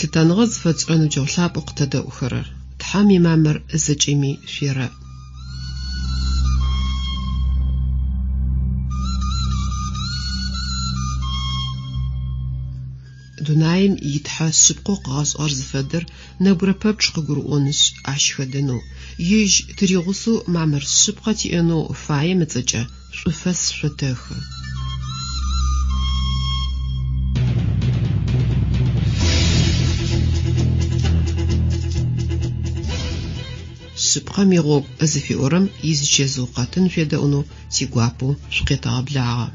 Лъытэныгъэ зыфэтшӏырэ ныбджэгъу лъапӏэу къытэдэӏухэрэр, Тхьэм имамыр зэкӏэми шъуерэӏ. Дунаим и Тхьэ шъыпкъэу къыгъэшӏыгъэр зыфэдэр нэбгырэ пэпчъ къыгурыӏонышъ, ащ хэдэнэу, ежь тыригъусэу мамыр шъыпкъэ тиӏэнэу фаем ыцӏэкӏэ шӏуфэс шъотэхы. Шъыпкъэм игъогу зыфиӏорэм изычэзыу къэтын шъуедэӏунэу тигуапэу шъукъетэгъэблагъэ.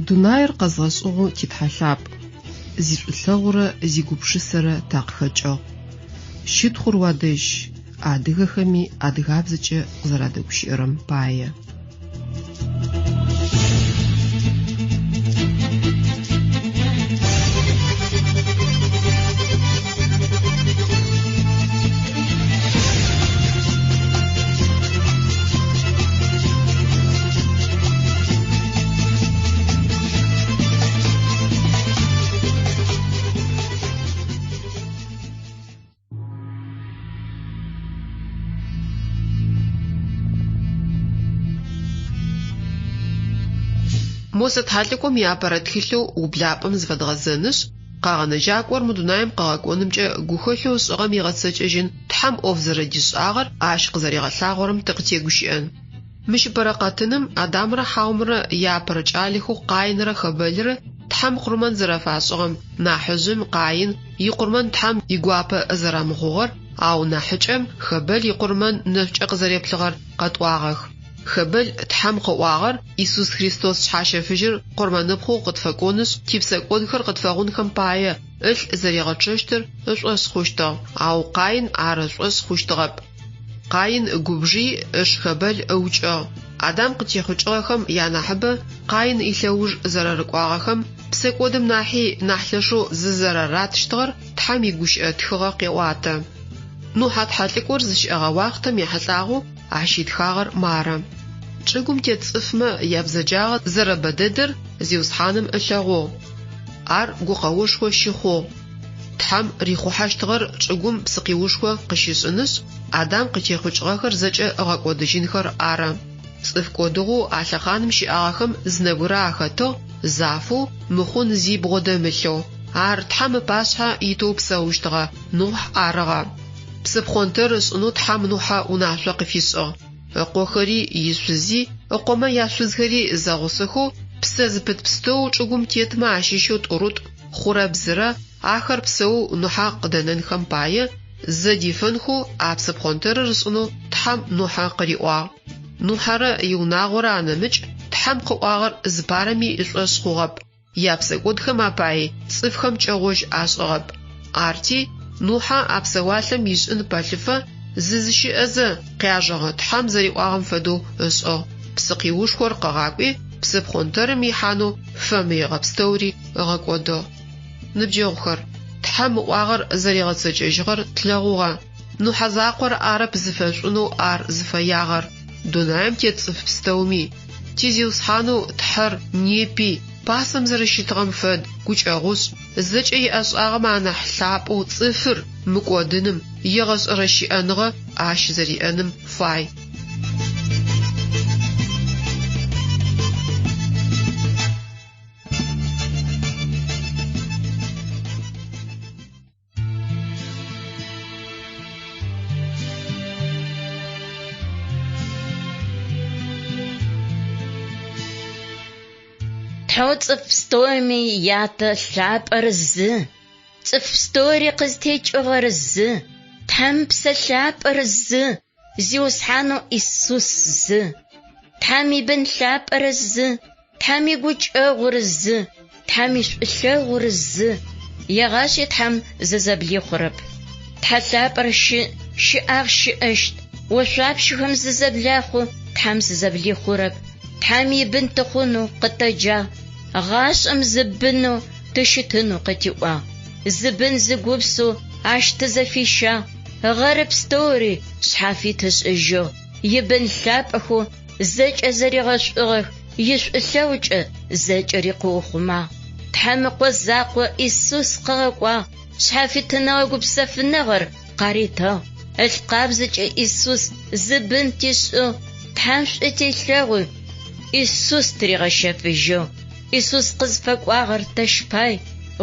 Дунаир къэзгъэшӏыгъэу ти Тхьэ лъапӏ, зишӏулъэгъурэ зигупшысэрэ такъыхэкӏыгъ. Щытхъур уадэжь, адыгэхэми адыгабзэкӏэ къызэрадэгущыӏэрэм пае. Мосэ тхьэлӏыкӏом иапэрэ тхылъэу Ублапӏэм зыфэдгъэзэнышъ, Къэгъэнэжьакӏор мы дунаим къыгъэкӏонымкӏэ гухэлъэу ышӏыгъэм игъэцэкӏэжьын Тхьэм ӏоф зэрэдишӏагъэр ащ къызэригъэлъагъорэм тыкъытегущыӏэн. Мыщ ыпэрэ къэтыным Адамрэ Хьаумрэ яапэрэ кӏалэхэу Къаинрэ Хэбэлрэ Тхьэм къурмэн зэрэфашӏыгъэм, нахьыжъым, Къаин, икъурмэн Тхьэм игуапэ зэрэмыхъугъэр, ау нахьыкӏэм, Хэбэл икъурмэн нэшӏукӏэ къызэреплъыгъэр къэтӏуагъэх. Хэбэл Тхьэм къыӏуагъэр, Исус Христос Шъхьащэфыжьыр къурмэныпхъэу къытфэкӏонышъ, типсэкӏодхэр къытфэгъунхэм пае, ылъ зэригъэчъэщтыр ышӏошъ хъущтыгъ, ау Къаин ар ышӏошъ хъущтыгъэп. Къаин губжи, ыш Хэбэл ыукӏыгъ. Адам къытехъукӏыгъэхэм янахьыбэ Къаин илъэуж зэрэрыкӏуагъэхэм, псэкӏодым нахьи нахь лъэшэу зызэрэратыщтыгъэр Тхьэм игущыӏэ тхыгъэ къеӏуатэ. Нухьэ тхьэлӏыкӏор зыщыӏэгъэ уахътэм ехьылӏагъэу ащ итхагъэр мары. Чӏыгум тет цӏыфмэ ябзэджагъэ зэрэбэ дэдэр Зиусхьаным ылъэгъугъ. Ар гукъэошхо щыхъугъ. Тхьэм рихъухьэщтыгъэр чӏыгум псыкъиушхо къыщишӏынышъ, Адам къытехъукӏыгъэхэр зэкӏэ ыгъэкӏодыжьынхэр ары. Цӏыф кӏодыгъэу а лъэхъаным щыӏагъэхэм зы нэбгырэ ахэтыгъ, зафэу, мыхъун зи бгъодэмылъэу. Ар Тхьэм ыпашъхьэ итэу псэущтыгъэ, Нухь арыгъэ. Псыпхъонтэр ышӏынэу Тхьэм Нухьэ унашъо къыфишӏыгъ. Ыкъохэри, ишъузи, ыкъомэ яшъузхэри зэгъусэхэу, псэ зыпыт пстэоу чӏыгум тетмэ ащыщэу тӏурытӏу, хъурэ бзырэ, ахэр псэоу Нухьэ къыдэнэнхэм пае, зэдифэнхэу а псыпхъонтэрыр ышӏынэу Тхьэм Нухьэ къыриӏуагъ. Нухьэрэ иунагъорэ анэмыкӏ Тхьэм къыӏуагъэр зыпарэми ышӏошъ хъугъэп, япсэкӏодхэм апаи цӏыфхэм кӏэгъожь ашӏыгъэп. Арти, Нухьэ а псэуалъэм ишӏын пэлъыфэ, зызыщыӏэзэ, къяжэгъэ Тхьэм зэриӏуагъэм фэдэу ышӏыгъ, псыкъиушхор къыгъакӏуи, псыпхъонтэрым ихьанэу фэмыегъэ пстэури ыгъэкӏодыгъ. Ныбджэгъухэр, Тхьэм ыӏуагъэр зэригъэцэкӏэжьыгъэр тлъэгъугъэ. Нухьэ закъор арэп зыфэшӏунэу ар зыфэягъэр, дунаим тет цӏыф пстэуми. Ти Зиусхьанэу Тхьэр непи, пасэм зэрэщытыгъэм фэд, гукӏэгъушӏ, зэкӏэ иӏэшӏагъэмэ анахь лъапӏэу цӏыфыр мыкӏодыным, егъэшӏэрэ щыӏэныгъэ ащ зэриӏэным фай. Тхьэу цӏыф пстэуми Ятэ лъапӏэр зы, цӏыф пстэури къызтекӏыгъэр зы, Тхьэм Псэ Лъапӏэр зы, Зиусхьанэу Исус зы. Тхьэм ибын лъапӏэр зы, Тхьэм игукӏэгъур зы, Тхьэм ишӏулъэгъур зы. Егъашӏи Тхьэм зызэблихъурэп. Тхьэ лъапӏэр щыӏ, щыӏагъ, щыӏэщт. Ошъуапщэхэм зызэблахъу, Тхьэм зызэблихъурэп. Тхьэм ибын тыхъунэу къытэджагъ, гъашӏэм зы бынэу тыщытынэу къытиӏуагъ. Зы бын зы гупсэу ащ тызэфищагъ, гъэры пстэури шъхьафит ышӏыжьыгъ, ибын лъапӏэхэу зэкӏэ зэригъэшӏугъэх, ишӏулъэгъукӏэ зэкӏэри къыухъумагъ. Тхьэм Ыкъо закъо Исус къыгъэкӏуагъ, шъхьафитыныгъэ гупсэфыныгъэр къаритыгъ. Ылъ къабзэкӏэ Исус зы бын тишӏыгъ, Тхьэм шӏу телъэгъуи, Исус тыригъэщэфыжьыгъ. Исус къызфэкӏуагъэр тэщ пай,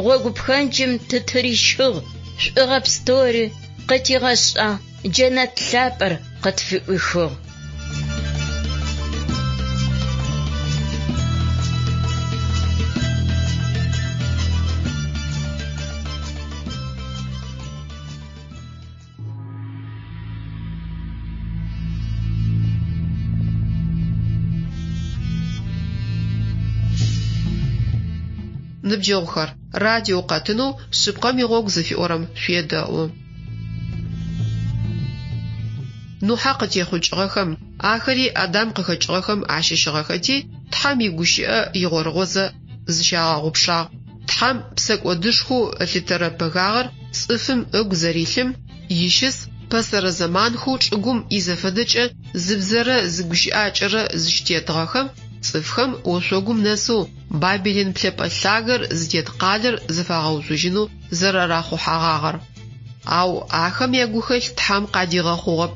гъогу пхэнджым тытырищыгъ, шӏугъэ пстэури къытигъэшӏагъ, джэнэт лъапӏэр къытфыӏуихыгъ. Ныбджэгъухэр, радио къэтынэу Шъыпкъэм игъогу зыфиӏорэм шъуедэӏу. Нухьэ къытехъукӏыгъэхэм, ахэри Адам къыхэкӏыгъэхэм ащыщыгъэхэти, Тхьэм игущыӏэ игъорыгъозэ зыщагъэгъупшагъ. Тхьэм псэкӏодышхоу ылъытэрэ пэгагъэр цӏыфым ыгу зэрилъым ищыс пэсэрэ зэманхэу чӏыгум изэфэдэкӏэ зы бзэрэ зы гущыӏакӏэрэ зыщытетыгъэхэм цӏыфхэм ошъогум нэсэу Бабилэн плъэпӏэ лъагэр зытет къалэр зыфагъэуцужьынэу зэрэрахъухьэгъагъэр. Ау ахэм ягухэлъ Тхьэм къадигъэхъугъэп.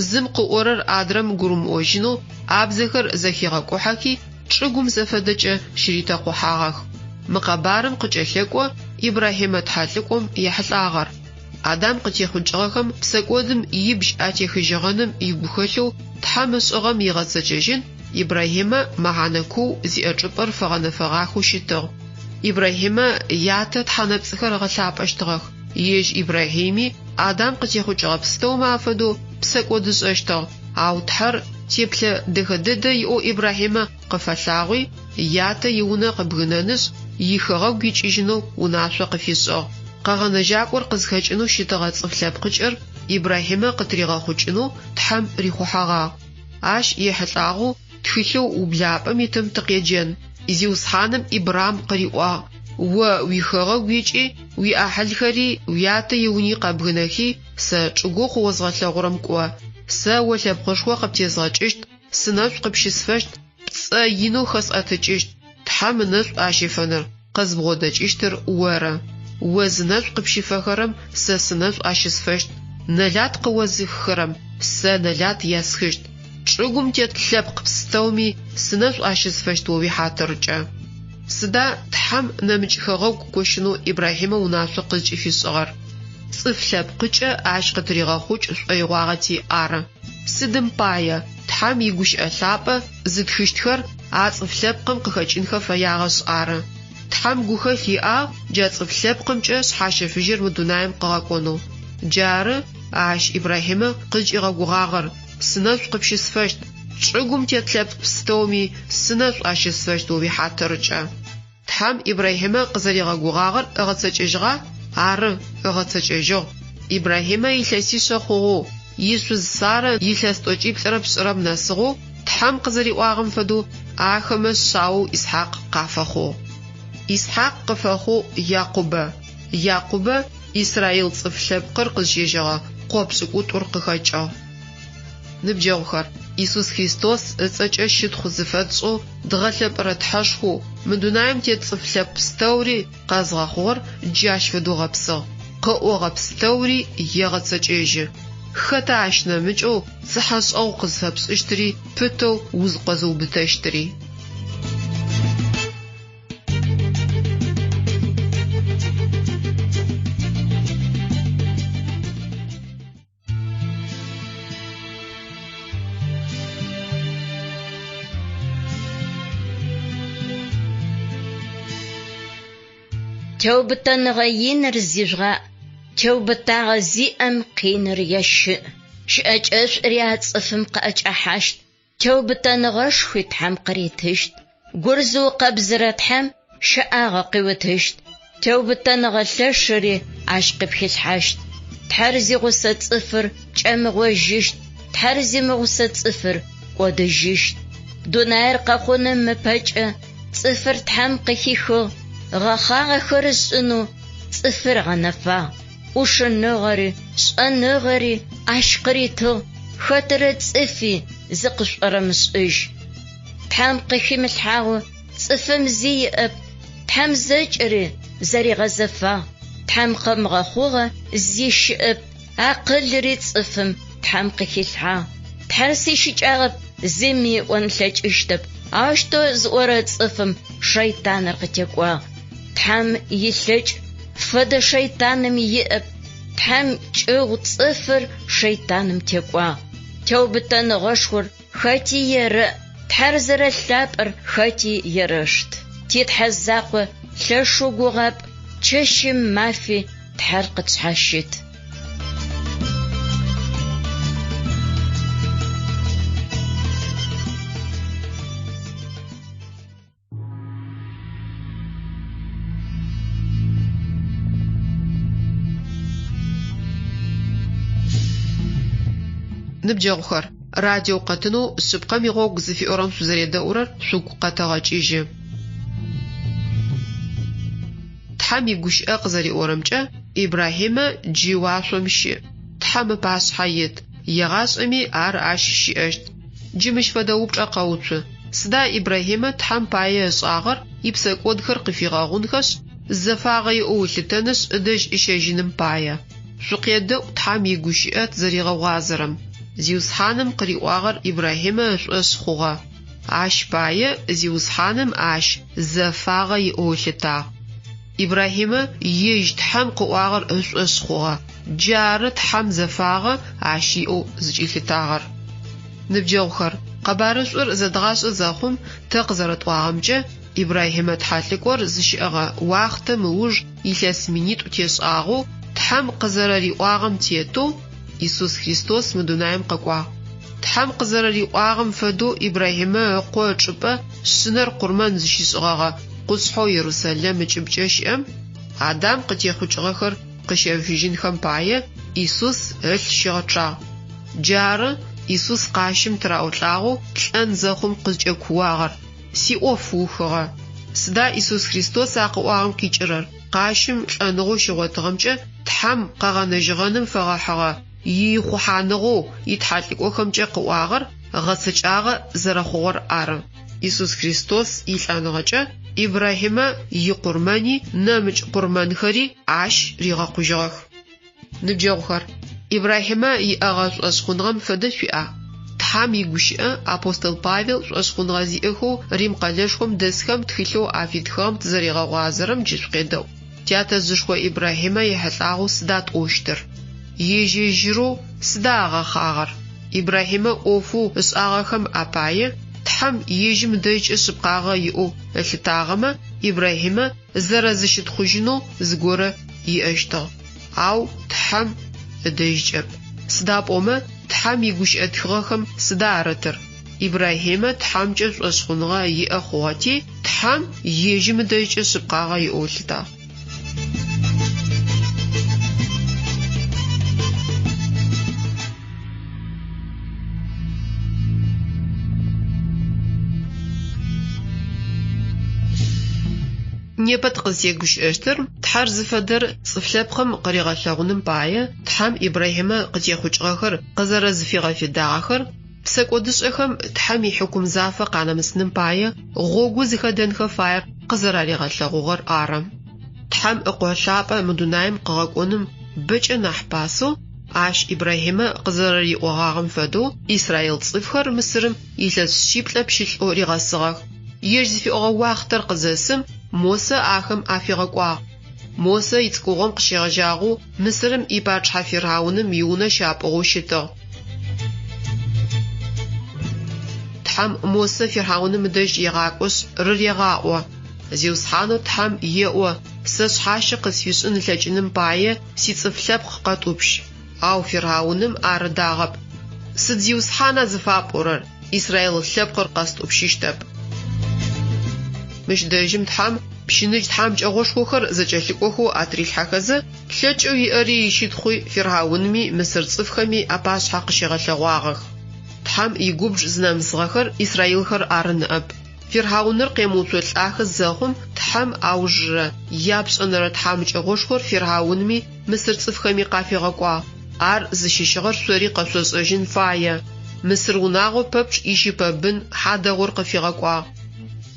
Зым къыӏорэр адрэм гурымыӏожьынэу абзэхэр зэхигъэкӏухьэхи, чӏыгум зэфэдэкӏэ щыритэкъухьагъэх. Мы къэбарым къыкӏэлъэкӏо Ибрахьимэ тхьэлӏыкӏом ехьылӏагъэр. Адам къытехъукӏыгъэхэм псэкӏодым ибжь атехыжьыгъэным игухэлъэу Тхьэм ышӏыгъэм игъэцэкӏэжьын Ибрахьимэ мэхьанэ куу зиӏэ чӏыпӏэр фэгъэнэфэгъахэу щытыгъ. Ибрахьимэ ятэ тхьэнэпцӏыхэр ыгъэлъапӏэщтыгъэх. Ежь Ибрахьими Адам къытехъукӏыгъэ пстэумэ афэдэу псэкӏодышӏэщтыгъ, ау Тхьэр теплъэ дэхэ дэдэ иӏэу Ибрахьимэ къыфэлъагъуи, ятэ иунэ къыбгынэнышъ, ихэгъэгу икӏыжьынэу унашъо къыфишӏыгъ. Къэгъэнэжьакӏор къызхэкӏынэу щытыгъэ цӏыф лъэпкъыкӏэр Ибрахьимэ къытыригъэхъукӏынэу Тхьэм рихъухьэгъагъ. Ащ ехьылӏагъэу тхылъэу Ублапӏэм итым тыкъеджэн. Зиусхьаным Ибрам къыриӏуагъ, О уихэгъэгу икӏи, уиӏахьылхэри, уятэ иуни къэбгынэхи, сэ чӏыгоу къыозгъэлъэгъурэм кӏо. Сэ о лъэпкъышхо къыптезгъэкӏыщт, сынэшӏу къыпщысфэщт, пцӏэ инэу хэсӏэтыкӏыщт, Тхьэм ынэшӏу ащыфэныр къызбгъодэкӏыщтыр оры. О зынэшӏу къыпщыфэхэрэм сэ сынэшӏу ащысфэщт, нэлат къыозыхыхэрэм сэ нэлат ясхыщт. Чӏыгум тет лъэпкъ пстэуми сынэшӏу ащысфэщт о уихьатыркӏэ. Сыда Тхьэм нэмыкӏ хэгъэгу кощынэу Ибрахьимэ унашъо къызкӏыфишӏыгъэр? Цӏыф лъэпкъыкӏэ ащ къытыригъэхъукӏ шӏоигъуагъэти ары. Сыдым пае Тхьэм игущыӏэ лъапӏэ зытхыщтхэр а цӏыф лъэпкъым къыхэкӏынхэ фэягъэшъ ары. Тхьэм гухэлъ иӏагъ джа цӏыф лъэпкъымкӏэ шъхьащэфыжьыр мы дунаим къыгъэкӏонэу. Джары ащ Ибрахьимэ къызкӏигъэгугъагъэр, Сынэшӏу къыпщысфэщт, чӏыгум тет лъэпкъ пстэуми сынэшӏу ащысфэщт о уихьатыркӏэ. Тхьэм Ибрахьимэ къызэригъэгугъагъэр ыгъэцэкӏэжьыгъа? Ары, ыгъэцэкӏэжьыгъ. Ибрахьимэ илъэсишъэ хъугъэу, ишъуз Сарэ илъэс тӏокӏиплӏырэ пшӏырэм нэсыгъэу, Тхьэм къызэриӏуагъэм фэдэу, ахэмэ шъаоу Исхьакъ къафэхъугъ. Исхьакъ къыфэхъугъ Якъубэ. Якъубэ Израил цӏыф лъэпкъыр къызщежьэгъэ къо пшӏыкӏутӏур къыхэкӏыгъ. Ныбджэгъухэр, Исус Христос ыцӏэкӏэ щытхъу зыфэтшӏэу дгъэлъэпӏэрэ Тхьэшхоу мы дунаим тет цӏыф лъэпкъ пстэури къэзгъэхъугъэр джащ фэдэу гъэпсыгъ, къыӏогъэ пстэури егъэцэкӏэжьы. Хэта ащ нэмыкӏэу цыхьэшӏэгъу къызфэпшӏыщтыри пытэу узкъозыубытэщтыри? Теубытэныгъэ иныр зижъугъаӏ, теубытагъэ зиӏэм къиныр ещыӏ. Щыӏэкӏэшӏури а цӏыфым къыӏэкӏэхьащт, теубытэныгъэшхуи Тхьэм къыритыщт. Гур зыукъэбзырэ Тхьэм щэӏагъэ къыуитыщт, теубытэныгъэ лъэшыри ащ къыпхилъхьащт. Тхьэр зигъусэ цӏыфыр кӏэмыгъожьыщт, Тхьэр зимыгъусэ цӏыфыр кӏодыжьыщт. Дунаир къэхъуным ыпэкӏэ цӏыфыр Тхьэм къыхихыгъ, гъэхъагъэхэр ышӏынэу цӏыфыр ыгъэнэфагъ. ӏушыныгъэри, шӏэныгъэри ащ къыритыгъ, хэтырэ цӏыфи зыкъышӏорэмышӏыжь. Тхьэм къыхимылъхьагъэу цӏыфым зи иӏэп. Тхьэм зэкӏэри зэригъэзэфагъ. Тхьэм къымыгъэхъугъэ зи щыӏэп. Акъылри цӏыфым Тхьэм къыхилъхьагъ. Тхьэр сищыкӏагъэп зыми ыӏон ылъэкӏыщтэп. Аущтэу зыӏорэ цӏыфым шэйтаныр къытекӏуагъ. Тхьэм илъэкӏ фэдэ шэйтаным иӏэп. Тхьэм кӏыгъу цӏыфыр шэйтаным текӏуагъ. Теубытэныгъэшхор хэти ерэӏ, Тхьэр зэрэлъапӏэр хэти ерэшт. Ти Тхьэ закъо лъэшэу гугъапӏ, чэщи мафи Тхьэр къытшъхьащыт. Ныбджэгъухэр, радио къэтынэу Шъыпкъэм игъогу зыфиӏорэм шъузэредэӏурэр шъугу къэтэгъэкӏыжьы. Тхьэм игущыӏэ къызэриӏорэмкӏэ, Ибрахьимэ джы уашъом щыӏ, Тхьэм ыпашъхьэ ит, егъашӏэми ар ащ щыӏэщт. Джы мыщ фэдэ упчӏэ къэуцу, сыда Ибрахьимэ Тхьэм пае ышӏагъэр ипсэкӏодхэр къыфигъэгъунхэшъ, зэфагъэ иӏэу ылъытэнышъ ыдэжь ыщэжьыным пае? Шъукъедэӏу Тхьэм игущыӏэ тызэригъэгъуазэрэм. Зиусхьаным къыриӏуагъэр Ибрахьимэ ышӏошъ хъугъэ. Ащ пае Зиусхьаным ащ зэфагъэ иӏэу ылъытагъ. Ибрахьимэ ежь Тхьэм къыӏуагъэр ышӏошъ хъугъэ, джары Тхьэм зэфагъэ ащ иӏэу зыкӏилъытагъэр. Ныбджэгъухэр, къэбарышӏур зэдгъашӏэ зэхъум, тэ къызэрэтӏуагъэмкӏэ, Ибрахьимэ тхьэлӏыкӏор зыщыӏэгъэ уахътэм ыуж илъэс минитӏу тешӏагъэу, Тхьэм къызэрэриӏуагъэм тетэу, Исус Христос мы дунаим къэкӏуагъ. Тхьэм къызэрэриӏуагъэм фэдэу Ибрахьимэ ыкъо ычӏыпӏэ шъынэр къурмэн зыщишӏыгъэгъэ къушъхьэу Ерусэлэм ыкӏыбкӏэ щыӏэм Адам къытехъукӏыгъэхэр къыщэфыжьынхэм пае Исус ылъ щигъэчъагъ. Джары Исус къащым тыраӏулӏагъэу лӏэн зэхъум къызкӏэкууагъэр, Сиӏоф ухыгъэ. Сыда Исус Христос а къыӏуагъэм къикӏырэр? Къащым лӏэныгъэу щигъотыгъэмкӏэ Тхьэм къэгъэнэжьыгъэным фэгъэхьыгъэ иихъухьаныгъэу итхьэлӏыкӏохэмкӏэ къыӏуагъэр гъэцэкӏагъэ зэрэхъугъэр ары. Исус Христос илӏэныгъэкӏэ Ибрахьимэ икъурмэни нэмыкӏ къурмэнхэри ащ ригъэкъужьыгъэх. Ныбджэгъухэр, Ибрахьимэ иӏэгъэ шӏошъхъуныгъэм фэдэ шъуиӏа? Тхьэм игущыӏэ апостол Павел шӏошъхъуныгъэ зиӏэхэу Рим къэлэшхом дэсхэм тхылъэу афитхыгъэм тызэригъэгъуазэрэм джы шъукъедэӏу. Тятэжъышхо Ибрахьимэ ехьылӏагъэу сыда тӏощтыр? Ежь-ежьырэу сыда ыгъэхъагъэр? Ибрахьимэ ӏофэу ышӏагъэхэм апае Тхьэм ежьым ыдэжькӏэ шъыпкъагъэ иӏэу ылъытагъэмэ, Ибрахьимэ зэрэзыщытхъужьынэу зыгорэ иӏэщтыгъ, ау Тхьэм ыдэжькӏэп. Сыда пӏомэ Тхьэм игущыӏэ тхыгъэхэм сыда арытыр? Ибрахьимэ Тхьэмкӏэ шӏошъхъуныгъэ иӏэ хъугъэти, Тхьэм ежьым ыдэжькӏэ шъыпкъагъэ иӏэу ылъытагъ. Непэ тыкъызтегущыӏэщтыр Тхьэр зыфэдэр цӏыф лъэпкъым къыригъэлъэгъуным пае Тхьэм Ибрахьимэ къытехъукӏыгъэхэр къызэрэзыфигъэфедагъэхэр, псэкӏодышӏэхэм Тхьэм ихьыкум зафэ къанэмысыным пае гъогу зыхэдэнхэ фаер къызэраригъэлъэгъугъэр ары. Тхьэм Ыкъо лъапӏэ мы дунаим къыгъэкӏоным бэкӏэ нахь пасэу, ащ Ибрахьимэ къызэрэриӏогъагъэм фэдэу, израил цӏыфхэр Мысырым илъэс шъиплӏэ пщылӏэу ригъэсыгъэх. Ежь зыфиӏогъэ уахътэр къызэсым, Мосэ ахэм афигъэкӏуагъ. Мосэ ицӏыкӏугъом къыщегъэжьагъэу Мысырым ипачъыхьэ фирхьауным иунэ щапӏугъэу щытыгъ. Тхьэм Мосэ фирхьауным ыдэжь егъакӏошъ, рырегъаӏо, Зиусхьанэу Тхьэм еӏо, Сэ шъхьащэ къысфишӏын ылъэкӏыным пае сицӏыф лъэпкъ къэтӏупщ. Ау фирхьауным ар ыдагъэп. Сыд Зиусхьана зыфапӏорэр, Израил лъэпкъыр къэстӏупщыщтэп. Мыщ дэжьым Тхьэм пщыныжь тхьамыкӏэгъошхохэр зэкӏэлъыкӏохэу атырилъхьэхэзэ, лъэкӏэу иӏэри ищытхъуи фирхьаунми мысыр цӏыфхэми апашъхьэ къыщигъэлъэгъуагъэх. Тхьэм игубж зынэмысыгъэхэр израилхэр ары ныӏэп. Фирхьауныр къемыуцолӏахэ зэхъум, Тхьэм аужырэ, япшӏэнэрэ тхьамыкӏэгъошхор фирхьаунми мысыр цӏыфхэми къафигъэкӏуагъ. Ар зыщыщыгъэр шъори къэшъошӏэжьын фае. Мысыр унагъо пэпчъ ищыпэ бын хьадэгъур къыфигъэкӏуагъ.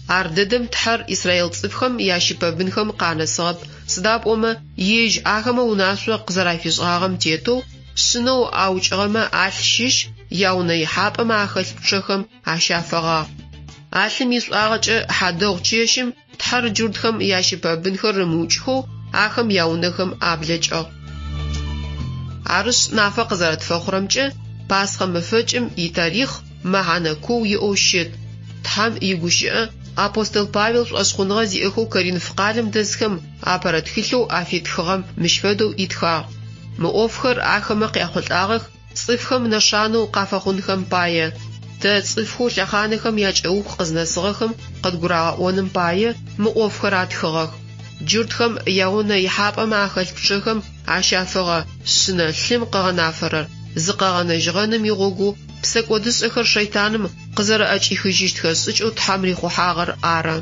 Ардэдэм Тхьэр израил цӏыфхэм ящыпэбынхэм къанэсыгъэп, сыда пӏомэ ежь ахэмэ унашъо къызэрафишӏыгъагъэм тетэу, шъынэу аукӏыгъэмэ алъ щыщ яунэ ихьапӏэмэ ахэлъ пчъэхэм ащафэгъагъ. А лъым ишӏуагъэкӏэ хьадэгъу чэщым Тхьэр джуртхэм ящыпэбынхэр ымыукӏхэу ахэм яунэхэм аблэкӏыгъ. Арышъ, нафэ къызэрэтфэхъурэмкӏэ, Пасхъэ мэфэкӏым итарихъ мэхьанэ куу иӏэу щыт. Тхьэм игущыӏэ апостол Павел шӏошъхъуныгъэ зиӏэхэу Коринф къалэм дэсхэм апэрэ тхылъэу афитхыгъэм мыщ фэдэу итхагъ, Мы ӏофхэр ахэмэ къяхъулӏагъэх цӏыфхэм нэшанэу къафэхъунхэм пае, тэ, цӏыфхэу лъэхъанэхэм якӏэух къызнэсыгъэхэм къыдгурагъэӏоным пае мы ӏофхэр атхыгъэх. Джуртхэм яунэ ихьапӏэмэ ахэлъ пчъэхэм ащафэгъэ шъынэ лъым къыгъэнафэрэр зыкъэгъэнэжьыгъэным игъогоу псэкӏодышӏэхэр шэйтаным къызэрэӏэкӏихыжьыщтхэ шӏыкӏэу Тхьэм рихъухьагъэр ары.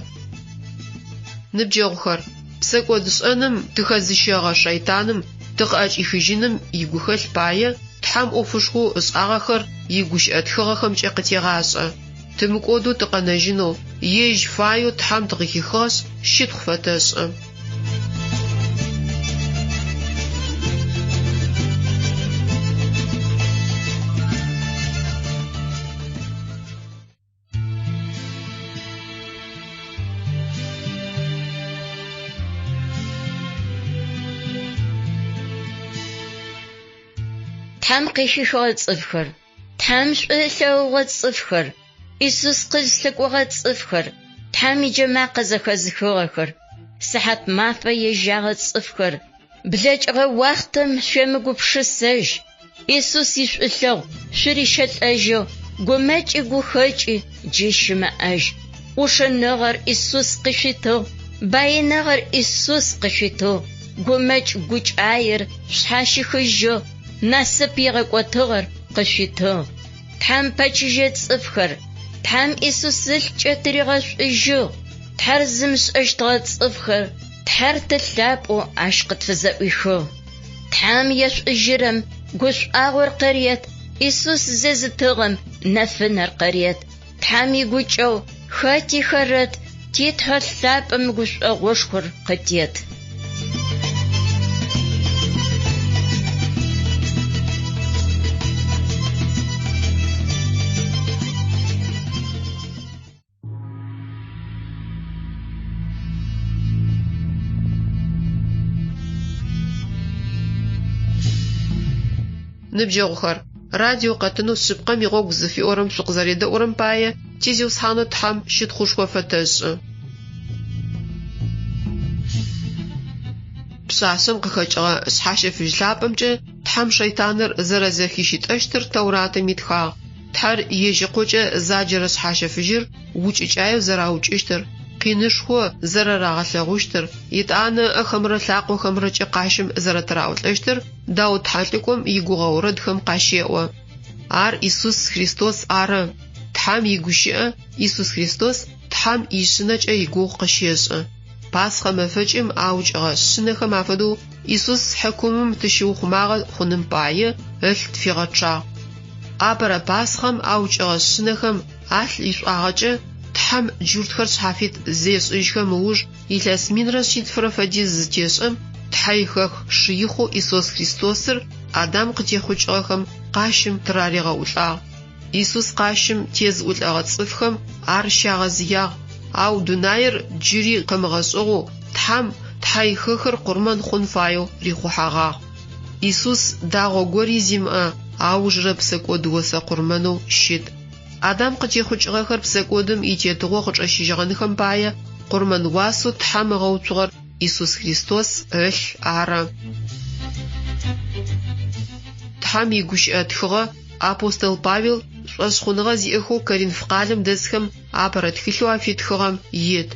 Ныбджэгъухэр, псэкӏодышӏэным тыхэзыщэгъэ шэйтаным тыкъыӏэкӏихыжьыным игухэлъ пае Тхьэм ӏофышхоу ышӏагъэхэр игущыӏэ тхыгъэхэмкӏэ къытегъашӏэ. Тымыкӏодэу тыкъэнэжьынэу, ежь фаеу Тхьэм тыкъыхихыгъэшъ, щытхъу фэтэшӏы. Тхьэм къыхихыгъэ цӏыфхэр, Тхьэм шӏу ылъэгъугъэ цӏыфхэр, Исус къызлъыкӏогъэ цӏыфхэр, Тхьэм иджэмакъэ зэхэзыхыгъэхэр, сыхьат мафэ ежьагъэ цӏыфхэр, блэкӏыгъэ уахътэм шъуемыгупшысэжь, Исус ишӏулъэгъу шъурищэлӏэжьэу гумэкӏи гухэкӏи джы щымыӏэжь. ӏушыныгъэр Исус къышъуитыгъ, баиныгъэр Исус къышъуитыгъ, гумэкӏ гукӏаер шъхьащихыжьыгъ, насып игъэкӏотыгъэр къышъуитыгъ. Тхьэм пэчыжьэ цӏыфхэр, Тхьэм Исус ылъкӏэ тыригъэшӏужьыгъ. Тхьэр зымышӏэщтыгъэ цӏыфхэр, Тхьэр Ты лъапӏэу ащ къытфызэӏуихыгъ. Тхьэм ешӏужьырэм гушӏуагъор къырет, Исус зезытыгъэм нэфынэр къырет. Тхьэм игукӏэгъу хэти хэрэт, ти Тхьэ лъапӏэм гушӏогъошхор къытет. Ныбджэгъухэр, радио къэтынэу Шъыпкъэм игъогу зыфиӏорэм шъукъызэредэӏурэм пае ти Зиусхьанэу Тхьэм щытхъушхо фэтэшӏы. Пшъашъэм къыхэкӏыгъэ шъхьащэфыжь лъапӏэмкӏэ Тхьэм шэйтаныр зэрэзэхищытӏэщтыр Тэуратым итхагъ. Тхьэр ежь Ыкъокӏэ заджэрэ шъхьащэфыжьыр укӏыкӏаеу зэраукӏыщтыр, къинышхо зэрэрагъэлъэгъущтыр, етӏанэ ыӏэхэмрэ лъакъохэмрэкӏэ къащым зэрэтыраӏулӏэщтыр Даут тхьэлӏыкӏом игугъэ орэдхэм къащеӏо. Ар Исус Христос ары. Тхьэм игущыӏэ Исус Христос Тхьэм ишъынэкӏэ игугъу къыщешӏы. Пасхъэ мэфэкӏым аукӏыгъэ шъынэхэм афэдэу Исус хьыкумым тыщыухъумагъэ хъуным пае ылъ тфигъэчъагъ. Апэрэ Пасхъэм аукӏыгъэ шъынэхэм алъ ишӏуагъэкӏэ Тхьэм джуртхэр шъхьафит зешӏыжьхэм ыуж илъэс минрэ шъитфырэ фэдиз зытешӏэм, Тхьэихэх Шыихъэу Исус Христосыр Адам къытехъукӏыгъэхэм къащым тыраригъэӏулӏагъ. Исус къащым тезыӏулӏэгъэ цӏыфхэм ар щагъэзыягъ, ау дунаир джыри къымыгъэшӏыгъэу Тхьэм Тхьэихэхыр къурмэн хъун фаеу рихъухьэгъагъ. Исус дагъо гори зимыӏэ аужырэ псэкӏод осэ къурмэнэу щыт. Адам къытехъукӏыгъэхэр псэкӏодым итетыгъо къычӏэщыжьыгъэнхэм пае къурмэн уасэу Тхьэм ыгъэуцугъэр Исус Христос ылъ ары. Тхьэм игущыӏэ тхыгъэ апостол Павел шӏошъхъуныгъэ зиӏэхэу Коринф къалэм дэсхэм апэрэ тхылъэу афитхыгъэм ит.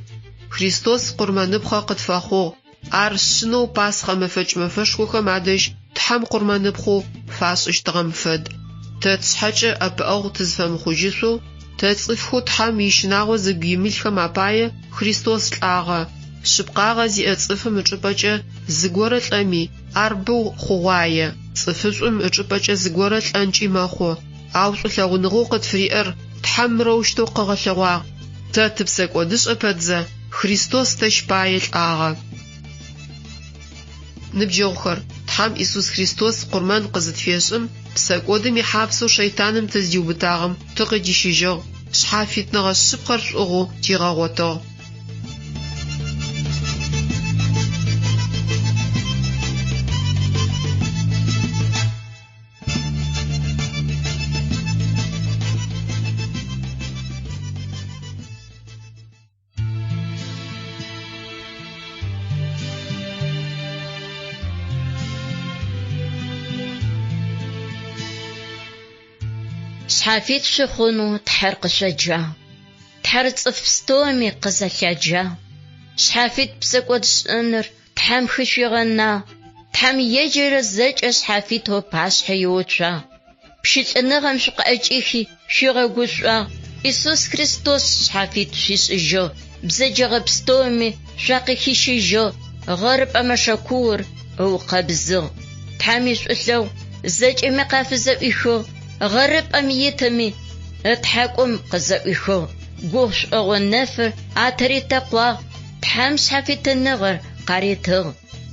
Христос къурмэныпхъэ къытфэхъугъ. Ар шъынэу Пасхъэ мэфэкӏ мэфэшхохэм адэжь Тхьэм къурмэныпхъэу фашӏыщтыгъэм фэд. Тэ тшъхьэкӏэ ӏэпыӏэгъу тызфэмыхъужьышъоу, тэ цӏыфхэу Тхьэм ищынагъо зыгу имылъхэм апае Христос лӏагъэ. Шъыпкъагъэ зиӏэ цӏыфым ычӏыпӏэкӏэ зыгорэ лӏэми, ар бэу хъугъуае, цӏыфышӏум ычӏыпӏэкӏэ зыгорэ лӏэнкӏи мэхъу. Ау шӏулъэгъуныгъэу къытфыриӏэр Тхьэм мырэущтэу къыгъэлъэгъуагъ. Тэ тыпсэкӏодышӏэ пэтзэ, Христос тэщ пае лӏагъэ. Ныбджэгъухэр, Тхьэм Исус Христос къурмэн къызытфешӏым, псэкӏодым ихьапсэу шэйтаным тыздиубытагъэм тыкъыдищыжьыгъ, шъхьафитныгъэ шъыпкъэр шӏугъэу тигъэгъотыгъ. Шъхьафит шъухъунэу Тхьэр къышъоджагъ. Тхьэр цӏыф пстэуми къызэлъяджагъ. Шъхьафит псэкӏодшӏэныр Тхьэм хышъуигъэнагъ. Тхьэм еджэрэ зэкӏэ шъхьафитэу ыпашъхьэ иуцуагъ. Пщылӏыныгъэм шъукъыӏэкӏихи шъуигъэгушӏуагъ. Исус Христос шъхьафит шъуишӏыжьыгъ, бзэджэгъэ пстэуми шъуакъыхищыжьыгъ, гъэрыпӏэ мэшэкуур ыукъэбзыгъ. Тхьэм ишӏулъэгъу зэкӏэми къафызэӏуихыгъ, гъэрыпӏэм итыми ытхьакӏум къызэӏуихыгъ. Гушӏогъо нэфыр атыритэкъуагъ, Тхьэм шъхьафитыныгъэр къаритыгъ.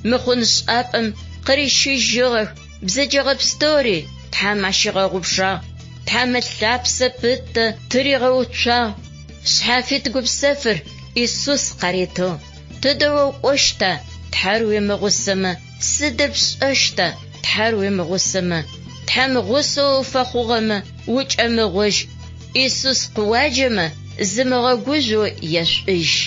Мыхъуншӏапӏэм къырищыжьыгъэх, бзэджэгъэ пстэури Тхьэм ащигъэгъупшагъ. Тхьэм ылъапсэ пытэ тыригъэуцуагъ. Шъхьафит гупсэфыр Исус къаритыгъ. Тыдэ укӏощта, Тхьэр уимыгъусэмэ, сыдыр пшӏэщта, Тхьэр уимыгъусэмэ? Тхьэм гъусэу уфэхъугъэмэ, укӏэмыгъожь. Исус къыуаджэмэ, зымыгъэгужъоу ешӏужь.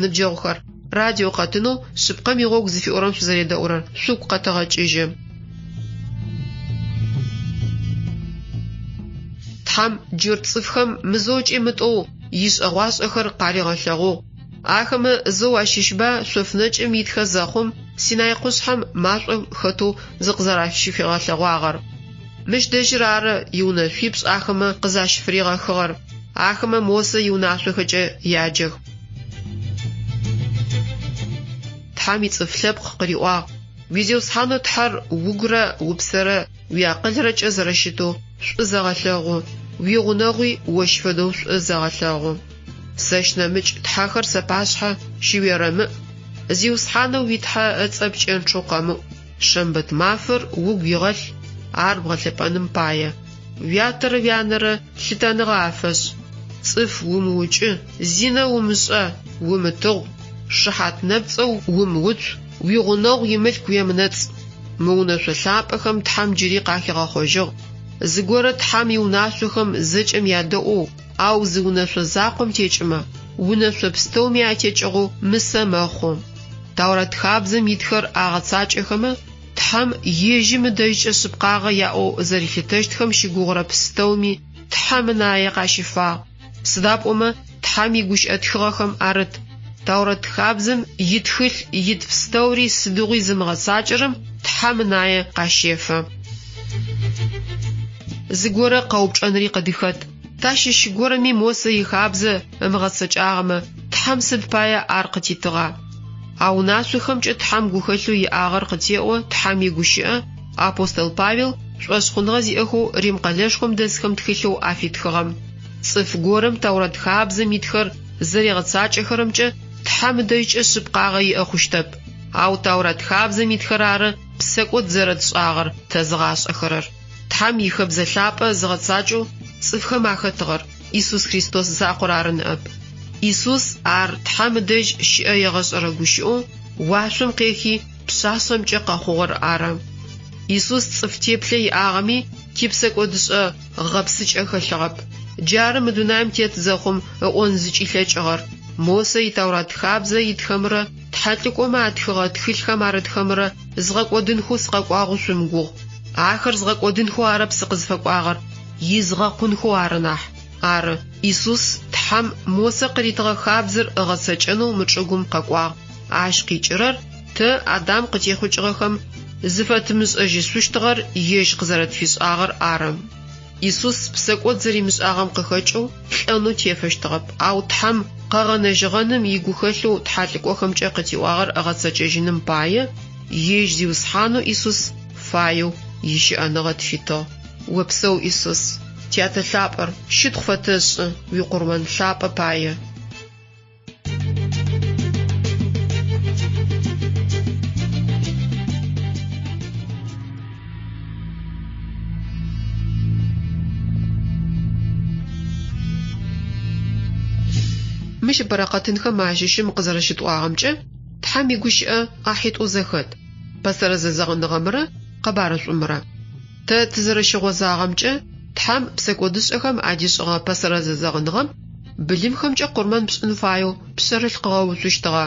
Ныбджэгъухэр, радио къэтынэу Шъыпкъэм игъогу зыфиӏорэм шъузэредэӏурэр шъугу къэтэгъэкӏыжьы. Тхьэм джурт цӏыфхэм мызэу ыкӏи мытӏоу ишӏэгъуашӏэхэр къаригъэлъэгъугъ. Ахэмэ зэу ащыщба шъоф нэкӏым итхэ зэхъум Синай къушъхьэм машӏом хэтэу зыкъызэращыфигъэлъэгъуагъэр. Мыщ дэжьыр ары иунэшъуипшӏ ахэмэ къызащыфыригъэхыгъэр. Ахэмэ Мосэ иунашъохэкӏэ яджэх. Тхьэм ицӏыф лъэпкъ къыриӏуагъ, Уи Зиусхьанэу Тхьэр угурэ упсэрэ уиакъылрэкӏэ зэрэщытэу шӏу зэгъэлъэгъу, уигъунэгъуи ощ фэдэу шӏу зэгъэлъэгъу. Сэщ нэмыкӏ тхьэхэр сапашъхьэ щыуерэмыӏ. Зиусхьанэу уи Тхьэ ыцӏэ пкӏэнчъэу къэмыӏу. Шэмбэт мафэр угу игъэлъ, ар бгъэлъэпӏэным пае. Уятэрэ уянэрэ лъытэныгъэ афэшӏ. Цӏыф умыукӏы, зинэ умышӏэ, умытыгъу, шыхьат нэпцӏэу умыуцу, уигъунэгъу имылъку уемынэцӏ. Мы унэшъо лъапӏэхэм Тхьэм джыри къахигъэхъожьыгъ. Зыгорэ Тхьэм иунашъохэм зэкӏэм ядэӏоу, ау зы унэшъо закъом текӏымэ, унэшъо пстэуми атекӏыгъэу мысэ мэхъу. Таурэт хабзэм итхэр агъэцакӏэхэмэ, Тхьэм ежьым ыдэжькӏэ шъыпкъагъэ яӏэу зэрилъытэщтхэм щыгугъырэ пстэуми Тхьэм ынае къащифагъ. Сыда пӏомэ Тхьэм игущыӏэ тхыгъэхэм арыт, Таурэт хабзэм итхылъ ит пстэури сыдигъуи зымыгъэцакӏэрэм Тхьэм ынае къащефэ. Зыгорэ къэупчӏэнри къыдыхэт. Тащыщ горэми Мосэ ихабзэ ымыгъэцэкӏагъэмэ, Тхьэм сыд пае ар къытитыгъа? А унашъохэмкӏэ Тхьэм гухэлъэу иӏагъэр къытеӏо Тхьэм игущыӏэ, апостол Павел шӏошъхъуныгъэ зиӏэхэу Рим къэлэшхом дэсхэм тхылъэу афитхыгъэм. Цӏыф горэм Тэурэт хабзэм итхэр зэригъэцакӏэхэрэмкӏэ Тхьэм ыдэжькӏэ шъыпкъагъэ иӏэ хъущтэп. Ау Тэурэт хабзэм итхэр ары псэкӏод зэрэтшӏагъэр тэзыгъашӏэхэрэр. Тхьэм ихэбзэ лъапӏэ зыгъэцакӏэу цӏыфхэм ахэтыгъэр Исус Христос закъор ары ныӏэп. Исус ар Тхьэм ыдэжь щыӏэ егъэшӏэрэ гущыӏэу уашъом къехи пшъашъэмкӏэ къэхъугъэр ары. Исус цӏыф теплъэ иӏагъэми, типсэкӏодышӏэ гъэпсыкӏэ хэлъыгъэп. Джары мы дунаим тет зэхъум ыӏон зыкӏилъэкӏыгъэр, Мосэ и Тэурат хабзэ итхэмрэ тхьэлӏыкӏомэ атхыгъэ тхылъхэм арытхэмрэ згъэкӏодынхэу сыкъэкӏуагъэу шъумыгугъ. Ахэр згъэкӏодынхэу арэп сыкъызфэкӏуагъэр, изгъэкъунхэу ары нахь. Ары, Исус Тхьэм Мосэ къыритыгъэ хабзэр ыгъэцэкӏэнэу мы чӏыгум къэкӏуагъ. Ащ къикӏырэр, тэ, Адам къытехъукӏыгъэхэм, зыфэтымышӏэжьышъущтыгъэр ежь къызэрэтфишӏагъэр ары. Исус псэкӏод зэримышӏагъэм къыхэкӏэу лӏэнэу тефэщтыгъэп, ау Тхьэм къэгъэнэжьыгъэным игухэлъэу тхьэлӏыкӏохэмкӏэ къытиӏуагъэр ыгъэцэкӏэжьыным пае, ежь Зиусхьанэу Исус фаеу ищыӏэныгъэ тфитыгъ. Опсэу, Исус! Тятэ лъапӏэр, щытхъу фэтэшӏы уикъурмэн лъапӏэ пае. Мыщ ыпэрэ къэтынхэм ащыщым къызэрэщытӏуагъэмкӏэ, Тхьэм игущыӏэ ӏахьитӏоу зэхэт, Пэсэрэ Зэзэгъыныгъэмрэ Къэбарышӏумрэ. Тэ тызэрэщыгъозагъэмкӏэ, Тхьэм псэкӏодышӏэхэм адишӏыгъэ Пэсэрэ Зэзэгъыныгъэм былымхэмкӏэ къурмэн пшӏын фаеу пшъэрылъ къыгъэуцущтыгъэ.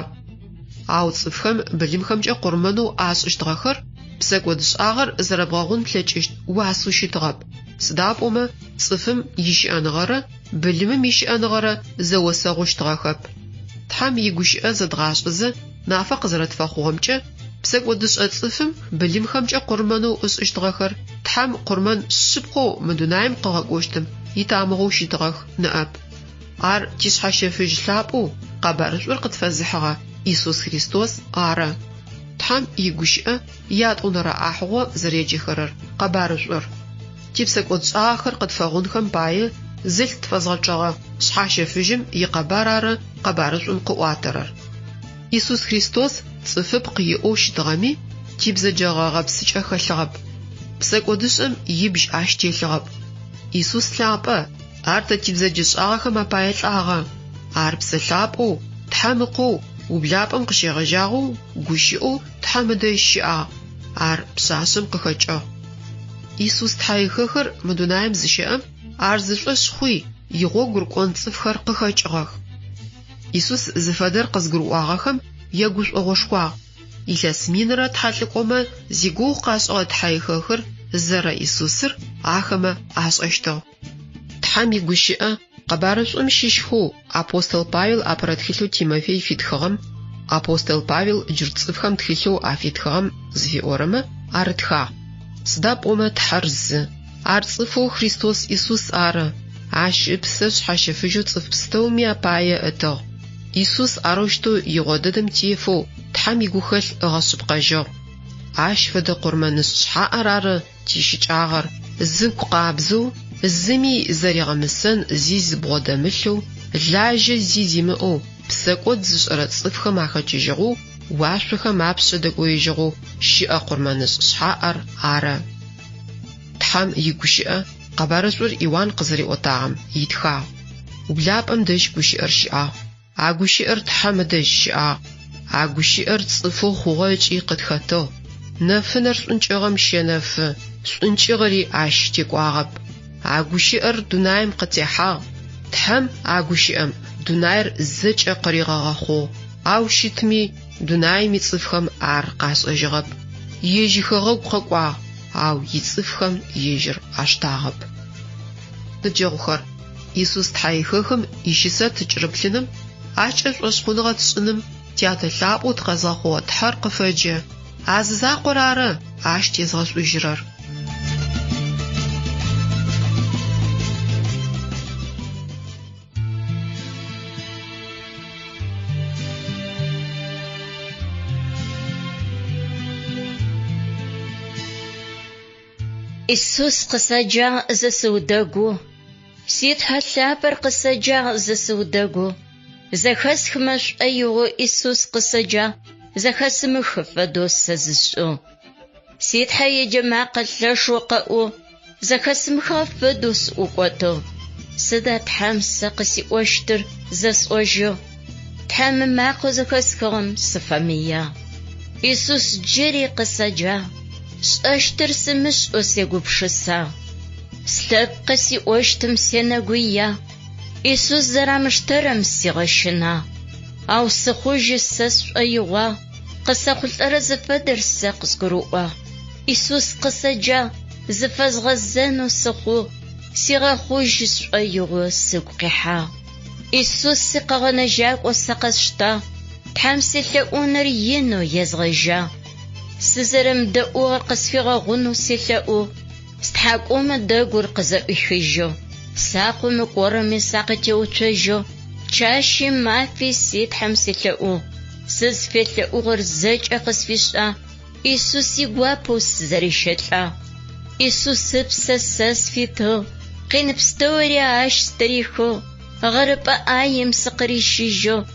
Ау цӏыфхэм былымхэмкӏэ къурмэнэу ашӏыщтыгъэхэр псэкӏодшӏагъэр зэрэбгъэгъун плъэкӏыщт уасэу щытыгъэп, сыда пӏомэ цӏыфым ищыӏэныгъэрэ былымым ищыӏэныгъэрэ зэосэгъущтыгъэхэп. Тхьэм игущыӏэ зэдгъашӏэзэ нафэ къызэрэтфэхъугъэмкӏэ, псэкӏодышӏэ цӏыфым былымхэмкӏэ къурмэнэу ышӏыщтыгъэхэр Тхьэм къурмэн шъыпкъэу мы дунаим къыгъэкӏощтым итамыгъэу щытыгъэх ныӏэп. Ар тишъхьэщэфыжь лъапӏэу къэбарышӏур къытфэзыхьыгъэ Исус Христос ары. Тхьэм игущыӏэ ятӏонэрэ ӏахьыгъо зэреджэхэрэр къэбарышӏур. Типсэкӏодшӏагъэхэр къытфэгъунхэм пае зылъ тфэзгъэчъэгъэ Шъхьащэфыжьым икъэбар ары къэбарышӏум къыӏуатэрэр. Исус Христос цӏыфыпкъ иӏэу щытыгъэми, тибзэджэгъэ гъэпсыкӏэ хэлъыгъэп. Псэкӏодышӏэм ибжь ащ телъыгъэп. Исус лъапӏэ, ар тэ тибзэджэшӏагъэхэм апае лӏагъэ. Ар Псэ Лъапӏэу, Тхьэм Ыкъоу, ублапӏэм къыщегъэжьагъэу гущыӏэу Тхьэм ыдэжь щыӏагъ. Ар пшъашъэм къыхэкӏыгъ. Исус тхьэихэхыр мы дунаим зыщэӏэм, ар зышӏошъ хъуи, игъогу рыкӏон цӏыфхэр къыхэкӏыгъэх. Исус зыфэдэр къызгурыӏуагъэхэм ягушӏогъошхуагъ. Илъэс минрэ тхьэлӏыкӏомэ зигугъу къашӏыгъэ тхьэихэхыр зэрэ Исусыр ахэмэ ашӏэщтыгъ. Тхьэм игущыӏэ Къэбарышӏум щыщхэу апостол Павел апэрэ тхылъэу Тимофей фитхыгъэм, Апостол Павел джурт цӏыфхэм тхылъэу афитхыгъэм зыфиӏорэмэ арытхагъ. Сыда пӏомэ Тхьэр зы, ар цӏыфэу Христос Исус ары, ащ ыпсэ шъхьащэфыжьэу цӏыф пстэуми апае ытыгъ. Исус арэущтэу игъо дэдэм тефэу Тхьэм игухэлъ ыгъэшъыпкъэжьыгъ. Ащ фэдэ къурмэнышӏ шъхьаӏэр ары Тищыкӏагъэр, зыгу къабзэу, зыми зэригъэмысэн зи зыбгъодэмылъэу, лажьэ зи зимыӏэу, псэкӏод зышӏэрэ цӏыфхэм ахэкӏыжьыгъэу, уашъохэм апшъэ дэкӏоежьыгъэу щыӏэ къурмэнышӏ шъхьаӏэр ары. Тхьэм игущыӏэ Къэбарышӏур Иуан къызэриӏотагъэм итхагъ, Ублапӏэм дэжь гущыӏэр щыӏагъ. А гущыӏэр Тхьэм ыдэжь щыӏагъ. А гущыӏэр цӏыфэу хъугъэ ыкӏи къытхэтыгъ. Нэфынэр шӏункӏыгъэм щэнэфы, шӏункӏыгъэри ащ текӏуагъэп. А гущыӏэр дунаим къытехьагъ. Тхьэм а гущыӏэм дунаир зэкӏэ къыригъэгъэхъугъ, ау щытми дунаим ицӏыфхэм ар къашӏэжьыгъэп. Ежь ихэгъэгу къэкӏуагъ, ау ицӏыфхэм ежьыр аштагъэп. Ныбджэгъухэр, Исус тхьэихэхым ищысэ тыкӏырыплъыным, ащкӏэ шӏошъхъуныгъэ тшӏыным Тятэ лъапӏэу тыкъэзгъэхъугъэ Тхьэр къыфэджэ. А зы закъор ары ащ тезгъэшӏужьырэр. Исус къысэджагъ зысыудэгу, Си Тхьэ лъапӏэр къысэджагъ зысыудэгу. Зэхэсхымэ шӏоигъоу Исус къысэджагъ, Зэхэсымыхы фэдэу сэ зысшӏыгъ. Си Тхьэ иджэ макъэ лъэшэу къэӏугъ, Зэхэсымыхыгъэ фэдэу сыӏукӏотыгъ. Сыда Тхьэм сэ къысиӏощтыр зэсӏожьыгъ, Тхьэм ымакъэу зэхэсхыгъэм сыфэмыягъ. Исус джыри къысэджагъ, сшӏэщтыр сымышӏэу сегупшысагъ. Слъэпкъ къысиӏощтым сенэгуягъ, Исус зэрамыштэрэм сигъэщынагъ. Ау сыхъужьы сэ сшӏоигъуагъ, къысэхъулӏэрэ зыфэдэр сэ къызгурыӏуагъ. Исус къысэджагъ, зыфэзгъэзэнэу сыхъугъ, сигъэхъужьы сшӏоигъо сыгу къихьагъ. Исус сикъэгъэнэжьакӏо сэ къэсштагъ, Тхьэм селъэӏуныр инэу езгъэжьагъ. Сызэрэмыдэӏугъэр къысфигъэгъунэу селъэӏугъ, стхьакӏумэ дэгур къызэӏуихыжьыгъ, слъакъо мыкӏорэми сакъытеуцожьыгъ, чэщи мафи си Тхьэм селъэӏугъ, сызфелъэӏугъэр зэкӏэ къысфишӏагъ, Исус игуапэу сызэрищэлӏагъ. Исус ыпсэ сэ сфитыгъ, къин пстэури ащ стырихыгъ, гъэрыпӏэ ӏаем сыкъырищыжьыгъ,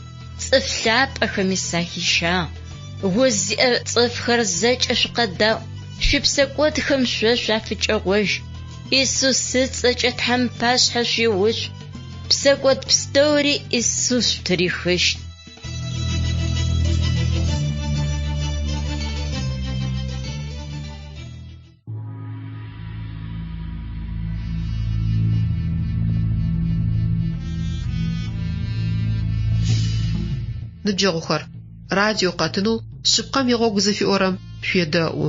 цӏыф лъапӏэхэми сахищагъ. Уз зиӏэ цӏыфхэр зэкӏэ шъукъэдаӏу, шъуипсэкӏодхэм шъо шъуафыкӏэгъожь. Исус ыцӏэкӏэ Тхьэм ыпашъхьэ шъуиуцу, псэкӏод пстэури Исус шъутырихыщт. Ныбджэгъухэр, радио къэтынэу Шъыпкъэм игъогу зыфиӏорэм шъуедэӏу.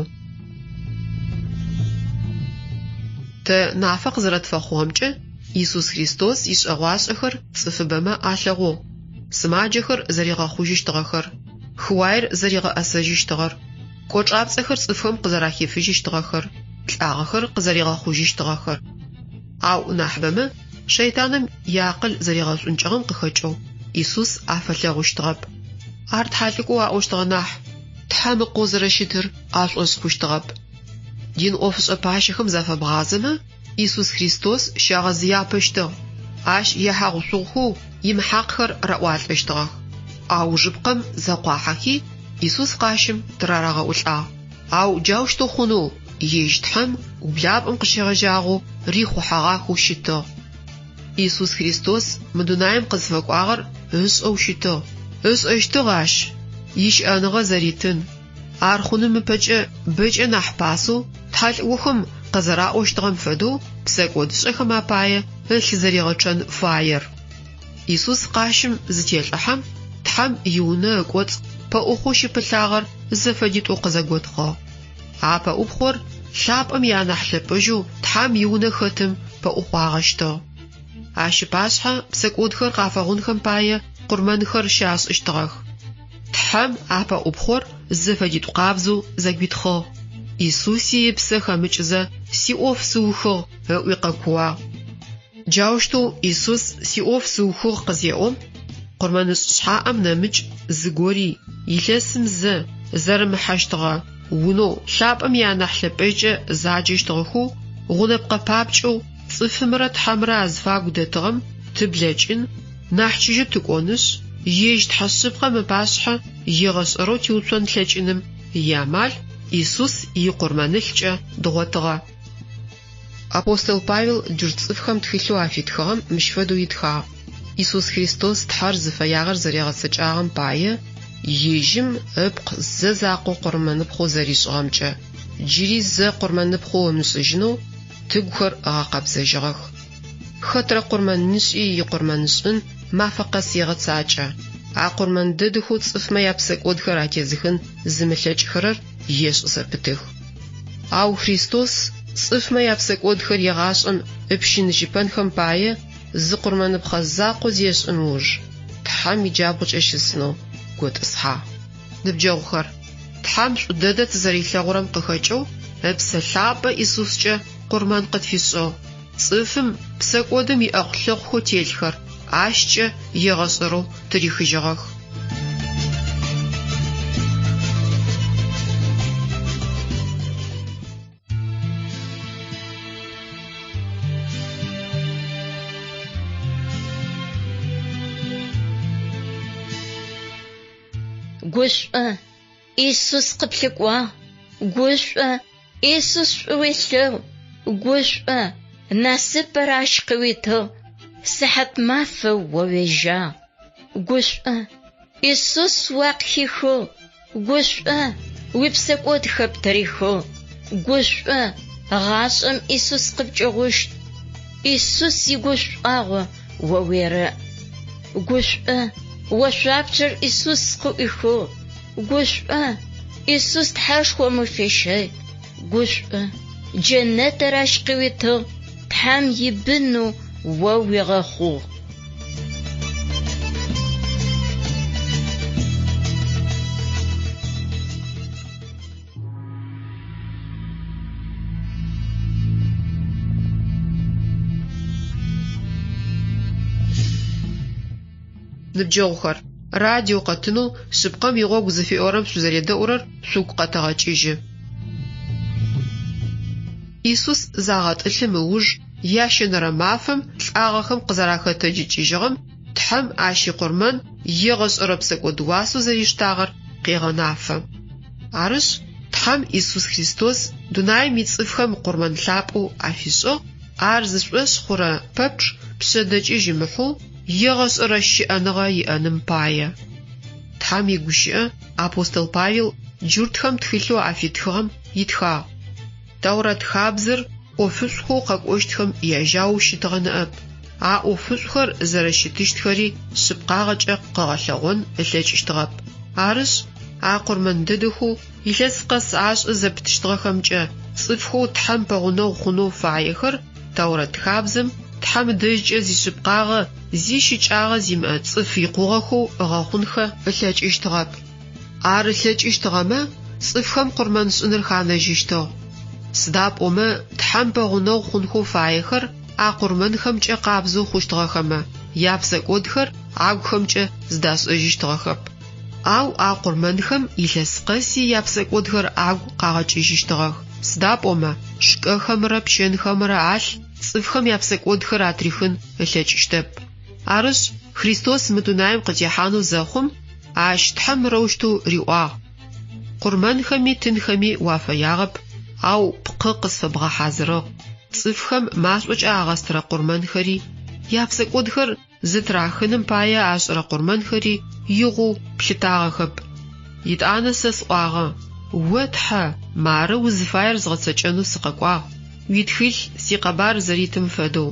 Тэ нафэ къызэрэтфэхъугъэмкӏэ, Исус Христос ишӏэгъуашӏэхэр цӏыфыбэмэ алъэгъугъ, сымаджэхэр зэригъэхъужьыщтыгъэхэр, хыуаер зэригъэӏэсэжьыщтыгъэр, кӏочӏапцӏэхэр цӏыфхэм къызэрахифыжьыщтыгъэхэр, лӏагъэхэр къызэригъэхъужьыщтыгъэхэр. Ау нахьыбэмэ шэйтаным иакъыл зэригъэшӏункӏыгъэм къыхэкӏэу Исус афэлъэгъущтыгъэп. Ар тхьалӏыкӏоу аӏощтыгъэ нахь, Тхьэм Ыкъоу зэрэщытыр ашӏошъ хъущтыгъэп. Дин ӏофышӏэ пащэхэм зафэбгъазэмэ, Исус Христос щагъэзыяпэщтыгъ, ащ ехьагъушъугъухэу имыхьакъхэр раӏуалӏэщтыгъэх. Аужыпкъэм зэкъуахьэхи, Исус къащым тырарагъэӏулӏагъ. Ау джаущтэу хъунэу ежь Тхьэм ублапӏэм къыщегъэжьагъэу рихъухьэгъахэу щытыгъ. Исус Христос мы дунаим къызфэкӏуагъэр ышӏэу щытыгъ. Ышӏэщтыгъ ащ ищыӏэныгъэ зэритын. Ар хъуным ыпэкӏэ бэкӏэ нахь пасэу тхьэлӏыкӏохэм къызэраӏощтыгъэм фэдэу псэкӏодышӏэхэм апае ылъ зэригъэчъэн фаер. Исус къащым зытелӏыхьэм, Тхьэм иунэ ыкӏоцӏ пэӏухъоу щыпылъагъэр зэфэдитӏоу къызэготхъыгъ. А пэӏупхъор лъапӏэм ианахь лъэпӏэжьэу Тхьэм иунэ хэтым пэӏухъуагъэщтыгъ. Ащ ыпашъхьэ псэкӏодхэр къафэгъунхэм пае къурмэнхэр щашӏыщтыгъэх. Тхьэм а пэӏупхъор зэфэдитӏу къабзэу зэгуитхъыгъ. Исуси ыпсэ хэмыкӏызэ, Сиӏоф сыухыгъ, ыӏуи къэкууагъ. Джаущтэу Исус сиӏоф сыухыгъ къызеӏом, къурмэнышӏ шъхьаӏэм нэмыкӏ зыгори илъэсым зэ зэрымыхьэщтыгъэ унэу лъапӏэм ианахь лъэпӏэжькӏэ заджэщтыгъэхэу гъунэпкъэ папкӏэу цӏыфымрэ Тхьэмрэ азыфагу дэтыгъэм тыблэкӏын, нахь чыжьэ тыкӏонышъ, ежь Тхьэ шъыпкъэм ыпашъхьэ егъэшӏэрэу тиуцон тлъэкӏыным иамал Исус икъурмэнылъкӏэ дгъотыгъэ. Апостол Павел джурт цӏыфхэм тхылъэу афитхыгъэм мыщ фэдэу итхагъ, Исус Христос Тхьэр зыфэягъэр зэригъэцэкӏагъэм пае, ежьым ыпкъ зэ закъо къурмэныпхъэу зэришӏыгъэмкӏэ, джыри зэ къурмэныпхъэу ымышӏыжьынэу тыгухэр ыгъэкъэбзэжьыгъэх. Хэтрэ къурмэнышӏи икъурмэнышӏын мафэ къэс егъэцакӏэ. А къурмэн дэдэхэу цӏыфмэ япсэкӏодхэр атезыхын зымылъэкӏхэрэр ешӏ зэпытых. Ау Христос цӏыфмэ япсэкӏодхэр егъашӏэм ыпщыныжьыпэнхэм пае зы къурмэныпхъэ закъо зешӏым ыуж, Тхьэм иджабгъукӏэ щысынэу готӏысхьагъ. Ныбджэгъухэр, Тхьэм шӏу дэдэ тызэрилъэгъурэм къыхэкӏэу Ыпсэ Лъапӏэ Исускӏэ къурмэн къытфишӏыгъ, цӏыфым псэкӏодым иӏэхъу-лъэхъухэу телъхэр ащкӏэ егъэшӏэрэу тырихыжьыгъэх. Гушӏо, Исус къыплъыкӏуагъ, гушӏо, Исус шӏу уелъэгъу, гушӏо, насыпыр ащ къыуитыгъ, сыхьат мафэ о уежьагъ. Гушӏо, Исус уакъыхихыгъ, гушӏо, уипсэкӏодхэр птырихыгъ, гушӏо, гъашӏэм Исус къыпкӏыгъущт, Исус игушӏуагъо о уерэӏ. Гушӏо, ошъуапчъэр Исус къыӏуихыгъ, гушӏо, Исус Тхьэшхом уфещэй, гушӏо, джэнэтыр ащ къыуитыгъ, Тхьэм ибынэу о уигъэхъугъ. Ныбджэгъухэр, радио къэтынэу Шъыпкъэм игъогу зыфиӏорэм шъузэредэӏурэр шъугу къэтэгъэкӏыжьы. Исус загъэтӏылъым ыуж ящэнэрэ мафэм лӏагъэхэм къызэрахэтэджыкӏыжьыгъэм Тхьэм ащ икъурмэн егъэшӏэрэ псэкӏод уасэу зэриштагъэр къегъэнафэ. Арышъ, Тхьэм Исус Христос дунаим ицӏыфхэм къурмэн лъапӏэу афишӏыгъ, ар зышӏошъ хъурэ пэпчъ пшъэдэкӏыжь ымыхьэу егъэшӏэрэ щыӏэныгъэ иӏэным пае. Тхьэм игущыӏэ апостол Павел джуртхэм тхылъэу афитхыгъэм итхагъ. Тэурэт хабзэр ӏофышӏухэу къэкӏощтхэм яжьаоу щытыгъэ ныӏэп, а ӏофышӏухэр зэрэщытыщтхэри шъыпкъагъэкӏэ къыгъэлъэгъон ылъэкӏыщтыгъэп. Арышъ, а къурмэн дэдэхэу илъэс къэс ашӏы зэпытыщтыгъэхэмкӏэ цӏыфхэу Тхьэм пэгъунэгъу хъунэу фаехэр Тэурэт хабзэм Тхьэм ыдэжькӏэ зишъыпкъагъэ, зи щыкӏагъэ зимыӏэ цӏыф икъугъэхэу ыгъэхъунхэ ылъэкӏыщтыгъэп. Ар ылъэкӏыщтыгъэмэ, цӏыфхэм къурмэншӏыныр ханэжьыщтыгъ. Сыда пӏомэ Тхьэм пэгъунэгъу хъунхэу фаехэр а къурмэнхэмкӏэ къабзэу хъущтыгъэхэмэ, япсэкӏодхэр агухэмкӏэ зыдашӏэжьыщтыгъэхэп. Ау а къурмэнхэм илъэс къэси япсэкӏодхэр агу къагъэкӏыжьыщтыгъэх, сыда пӏомэ шкӏэхэмрэ пчэнхэмрэ алъ цӏыфхэм япсэкӏодхэр атрихын ылъэкӏыщтэп. Арышъ, Христос мы дунаим къытехьанэу зэхъум, ащ Тхьэм мырэущтэу риӏуагъ, Къурмэнхэми тынхэми уафэягъэп, ау пкъы къысфэбгъэхьазырыгъ. Цӏыфхэм машӏокӏэ агъэстырэ къурмэнхэри, япсэкӏодхэр зытырахыным пае ашӏырэ къурмэнхэри игъоу плъытагъэхэп. Етӏанэ сэ сӏуагъэ, О, Тхьэ, мары узыфаер згъэцэкӏэнэу сыкъэкӏуагъ, уитхылъ сикъэбар зэритым фэдэу.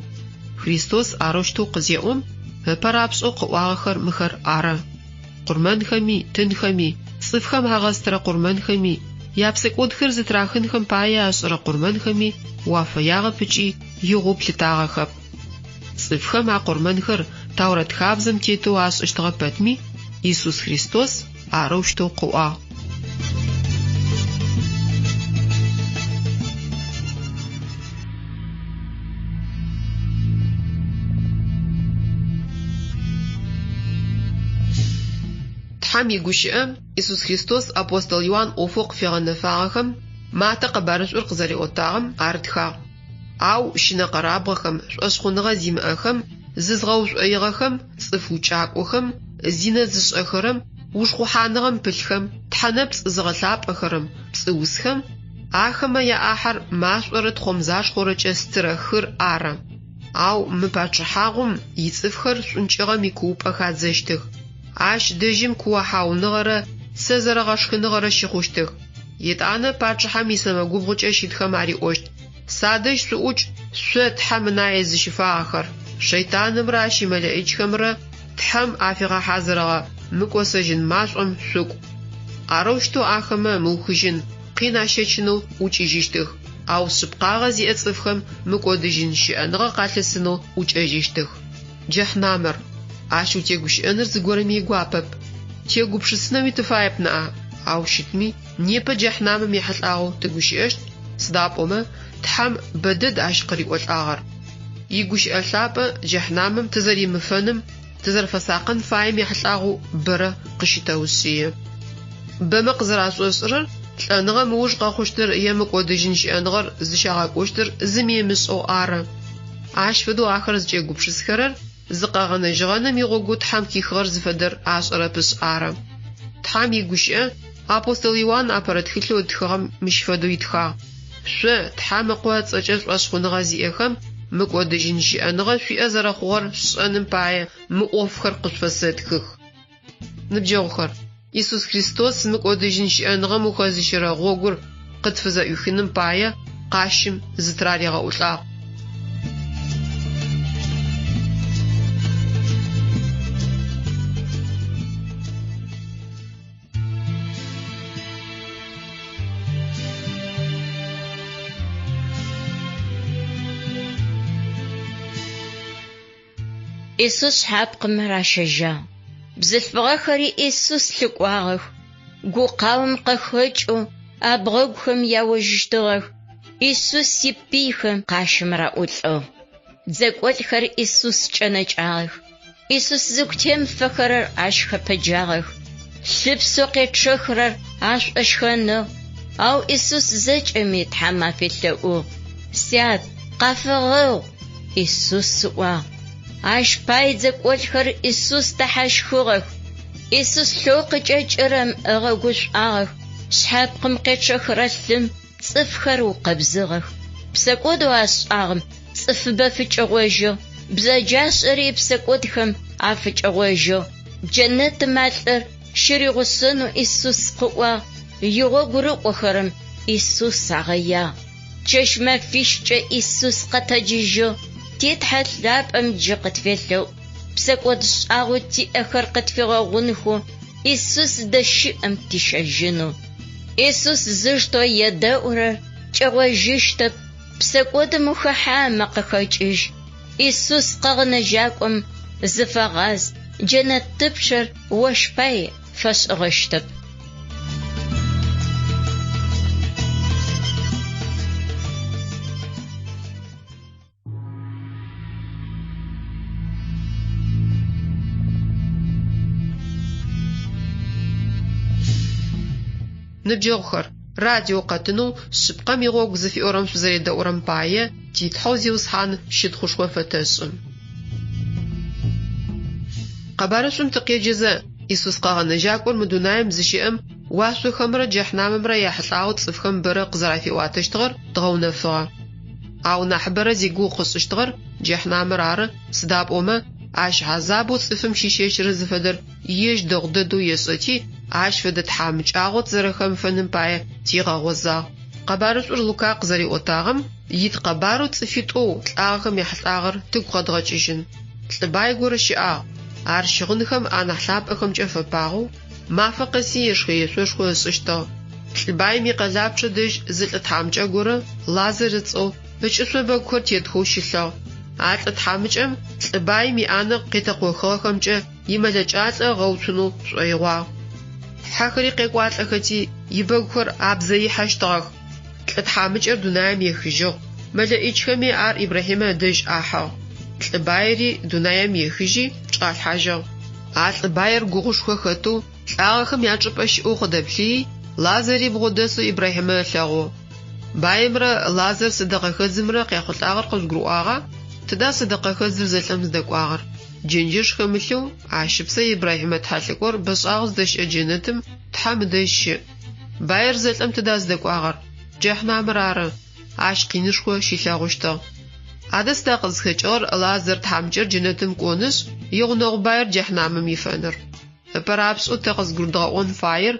Христос арэущтэу къызеӏом, ыпэ рапшӏэу къыӏуагъэхэр мыхэр ары. Къурмэнхэми, тынхэми, цӏыфхэм агъэстырэ къурмэнхэми, япсэкӏодхэр зытырахынхэм пае ашӏырэ къурмэнхэми уафэягъэп ыкӏи игъоу плъытагъэхэп. Цӏыфхэм а къурмэнхэр Таурэт хабзэм тетэу ашӏыщтыгъэ пэтми, Исус Христос арэущтэу къыӏуагъ. Тхьэм игущыӏэ Исус Христос апостол Иуан ӏофэу къыфигъэнэфагъэхэм Матэ къэбарышӏур къызэриӏотагъэм арытхагъ. Ау щынэкъэрабгъэхэм, шӏошъхъуныгъэ зимыӏэхэм, зызгъэушӏоигъэхэм, цӏыф укӏакӏохэм, зинэ зышӏэхэрэм, ушхъухьаныгъэм пылъхэм, тхьэнэпцӏ зыгъэлъапӏэхэрэм, пцӏыусхэм, ахэмэ яӏахьэр машӏорэ тхъомзашхъорэкӏэ стырэ хыр ары. Ау мы пачъыхьагъум ицӏыфхэр шӏункӏыгъэм икуупӏэ хадзэщтых. Ащ дэжьым куохьауныгъэрэ цэ зэрэгъэшхыныгъэрэ щыхъущтых. Етӏанэ пачъыхьэм исэмэгубгъукӏэ щытхэм ариӏощт, Садэжь шъуӏукӏ, шъо Тхьэм ынае зыщыфагъэхэр, шэйтанымрэ ащ имэлэӏичхэмрэ Тхьэм афигъэхьазырыгъэ мыкӏосэжьын машӏом шъукӏу. Арэущтэу ахэмэ мыухыжьын къин ащэчынэу ӏукӏыжьыщтых, ау шъыпкъагъэ зиӏэ цӏыфхэм мыкӏодыжьын щыӏэныгъэ къалъысынэу ӏукӏэжьыщтых. Джэхьнамэр. Ащ утегущыӏэныр зыгорэми игуапэп. Тегупшысынэуи тыфаеп ныӏа? Ау щытми, непэ джэхьнамым ехьылӏагъэу тыгущыӏэщт, сыда пӏомэ Тхьэм бэ дэд ащ къыриӏолӏагъэр. Игущыӏэ лъапӏэ джэхьнамым тызэримыфэным тызэрэфэсакъын фаем ехьылӏагъэу бэрэ къыщытэушъые. Бэмэ къызэрашӏошӏырэр лӏэныгъэм ыуж къэхъущтыр е мыкӏодыжьын щыӏэныгъэр зыщагъэкӏощтыр зыми ымышӏэу ары. Ащ фэдэу ахэр зыкӏегупшысхэрэр зыкъэгъэнэжьыгъэным игъогоу Тхьэм хихыгъэр зыфэдэр ашӏэрэпышъ ары. Тхьэм игущыӏэ апостол Иуан апэрэ тхылъэу ытхыгъэм мыщ фэдэу итхагъ, Шъо, Тхьэм Ыкъо ыцӏэкӏэ шӏошъхъуныгъэ зиӏэхэм, мыкӏодыжьын щыӏэныгъэ шъуиӏэ зэрэхъугъэр шъушӏэным пае мы ӏофхэр къышъуфэсэтхых. Ныбджэгъухэр, Исус Христос мыкӏодыжьын щыӏэныгъэм ухэзыщэрэ гъогур къытфызэӏуихыным пае къащым зытыраригъэӏулӏагъ. Исус шъхьапкъым ращэжьагъ. Бзылъфыгъэхэри Исус лъыкӏуагъэх. Гукъаом къыхэкӏэу абгъэгухэм яожьыщтыгъэх. Исус ипыйхэм къащым раӏулӏыгъ. Дзэкӏолӏхэр Исус кӏэнэкӏагъэх. Исус зыгу темыфэхэрэр ащ хэпэджагъэх. Лъыпсэу къечъэхырэр ашӏощхэныгъ. Ау Исус зэкӏэми Тхьэм афелъэӏугъ. Сят, къафэгъэгъу, Исус ыӏуагъ. Ащ пай дзэкӏолӏхэр Исус дэхьащхыгъэх. Исус лъэу къыкӏэкӏырэм ыгъэгушӏуагъэх, шъхьэпкъым къечъэхырэ лъым цӏыфхэр ыукъэбзыгъэх. Псэкӏодэу ашӏагъэм цӏыфыбэ фыкӏэгъожьыгъ, бзэджашӏэри ипсэкӏодхэм афыкӏэгъожьыгъ. Джэнэтым а лӏыр щыригъусэнэу Исус къыӏуагъ, игъогу рыкӏохэрэм Исус агъэягъ. Чэщ-мэфищкӏэ Исус къэтэджыжьыгъ, ти Тхьэ лъапӏэм джы къытфелъэӏу, псэкӏод шӏагъэу тиӏэхэр къытфигъэгъунхэу Исус зыдэщыӏэм тищэжьынэу. Исус зыштэу едэӏурэр кӏэгъожьыщтэп, псэкӏодым ухэхьамэ къыхэкӏыжь. Исус Къэгъэнэжьакӏом зыфэгъаз, джэнэтыпчъэр ощ пай фэшӏыгъэщтэп. Ныбджэгъухэр, радио къэтынэу Шъыпкъэм игъогу зыфиӏорэм шъузэредэӏурэм пае ти Тхьэу Зиусхьан щытхъушхо фэтэшӏы. Къэбарышӏум тыкъеджэзэ, Исус Къэгъэнэжьакӏор мы дунаим зыщыӏэм уашъохэмрэ джэхьнамымрэ яхьылӏагъэу цӏыфхэм бэрэ къызэрафиӏуатэщтыгъэр дгъэунэфыгъэ. Ау нахьыбэрэ зигугъу къышӏыщтыгъэр джэхьнамыр ары, сыда пӏомэ, ащ хьазабэу цӏыфым щищэчырэр зыфэдэр ежь дэгъу дэдэу ешӏэти, ащ фэдэ тхьамыкӏагъо тызэрэхэмыфэным пае тигъэгъозагъ. Къэбарышӏур Лука къызэриӏотагъэм ит къэбарэу цӏыфитӏоу лӏагъэхэм яхьылӏагъэр тыгу къэдгъэкӏыжьын. Лӏы бай горэ щыӏагъ. Ар щыгъынхэм анахь лъапӏэхэмкӏэ фэпагъэу, мафэ къэси ешхэ-ешъошхо ышӏыщтыгъ. Лӏы баим икъэлапчъэ дэжь зы лӏы тхьамыкӏэ горэ, Лазар ыцӏэу, ыкӏышъо бэгухэр тетхэу щылъыгъ. А лӏы тхьамыкӏэм лӏы баим иӏанэ къетэкъохыгъэхэмкӏэ имэлэкӏалӏэ ыгъэуцунэу шӏоигъуагъ. Хьэхэри къекӏуалӏэхэти, ибэгухэр абзэихьэщтыгъэх. Лӏы тхьамыкӏэр дунаим ехыжьыгъ, мэлэӏичхэми ар Ибрахьимэ ыдэжь ахьыгъ. Лӏы баири дунаим ехыжьи, чӏалъхьажьыгъ. А лӏы баир гугъушхо хэтэу, лӏагъэхэм ячӏыпӏэ щыӏэу къыдэплъыий, Лазари бгъодэсэу Ибрахьимэ ылъэгъугъ. Баимрэ Лазар сэдэкъэхэдзымрэ къяхъулӏагъэр къыжъугурыӏуагъа? Тыда сэдэкъэхэдзыр зэлӏэм зыдэкӏуагъэр? Джэнджэш хэмылъэу, ащ ыпсэ Ибрахьимэ тхьэлӏыкӏор бэшӏагъэу зыдэщыӏэ джэнэтым Тхьэм ыдэжь щыӏ. Баир зэлӏэм тыда зыдэкӏуагъэр? Джэхьнамыр ары. Ащ къинышхо щилъэгъущтыгъ. Адэ сыда къызхэкӏыгъэр Лазар тхьамыкӏэр джэнэтым кӏонышъ, игъунэгъу баир джэхьнамым ифэныр? Ыпэрапшӏэу тэ къызгурыдгъэӏон фаер,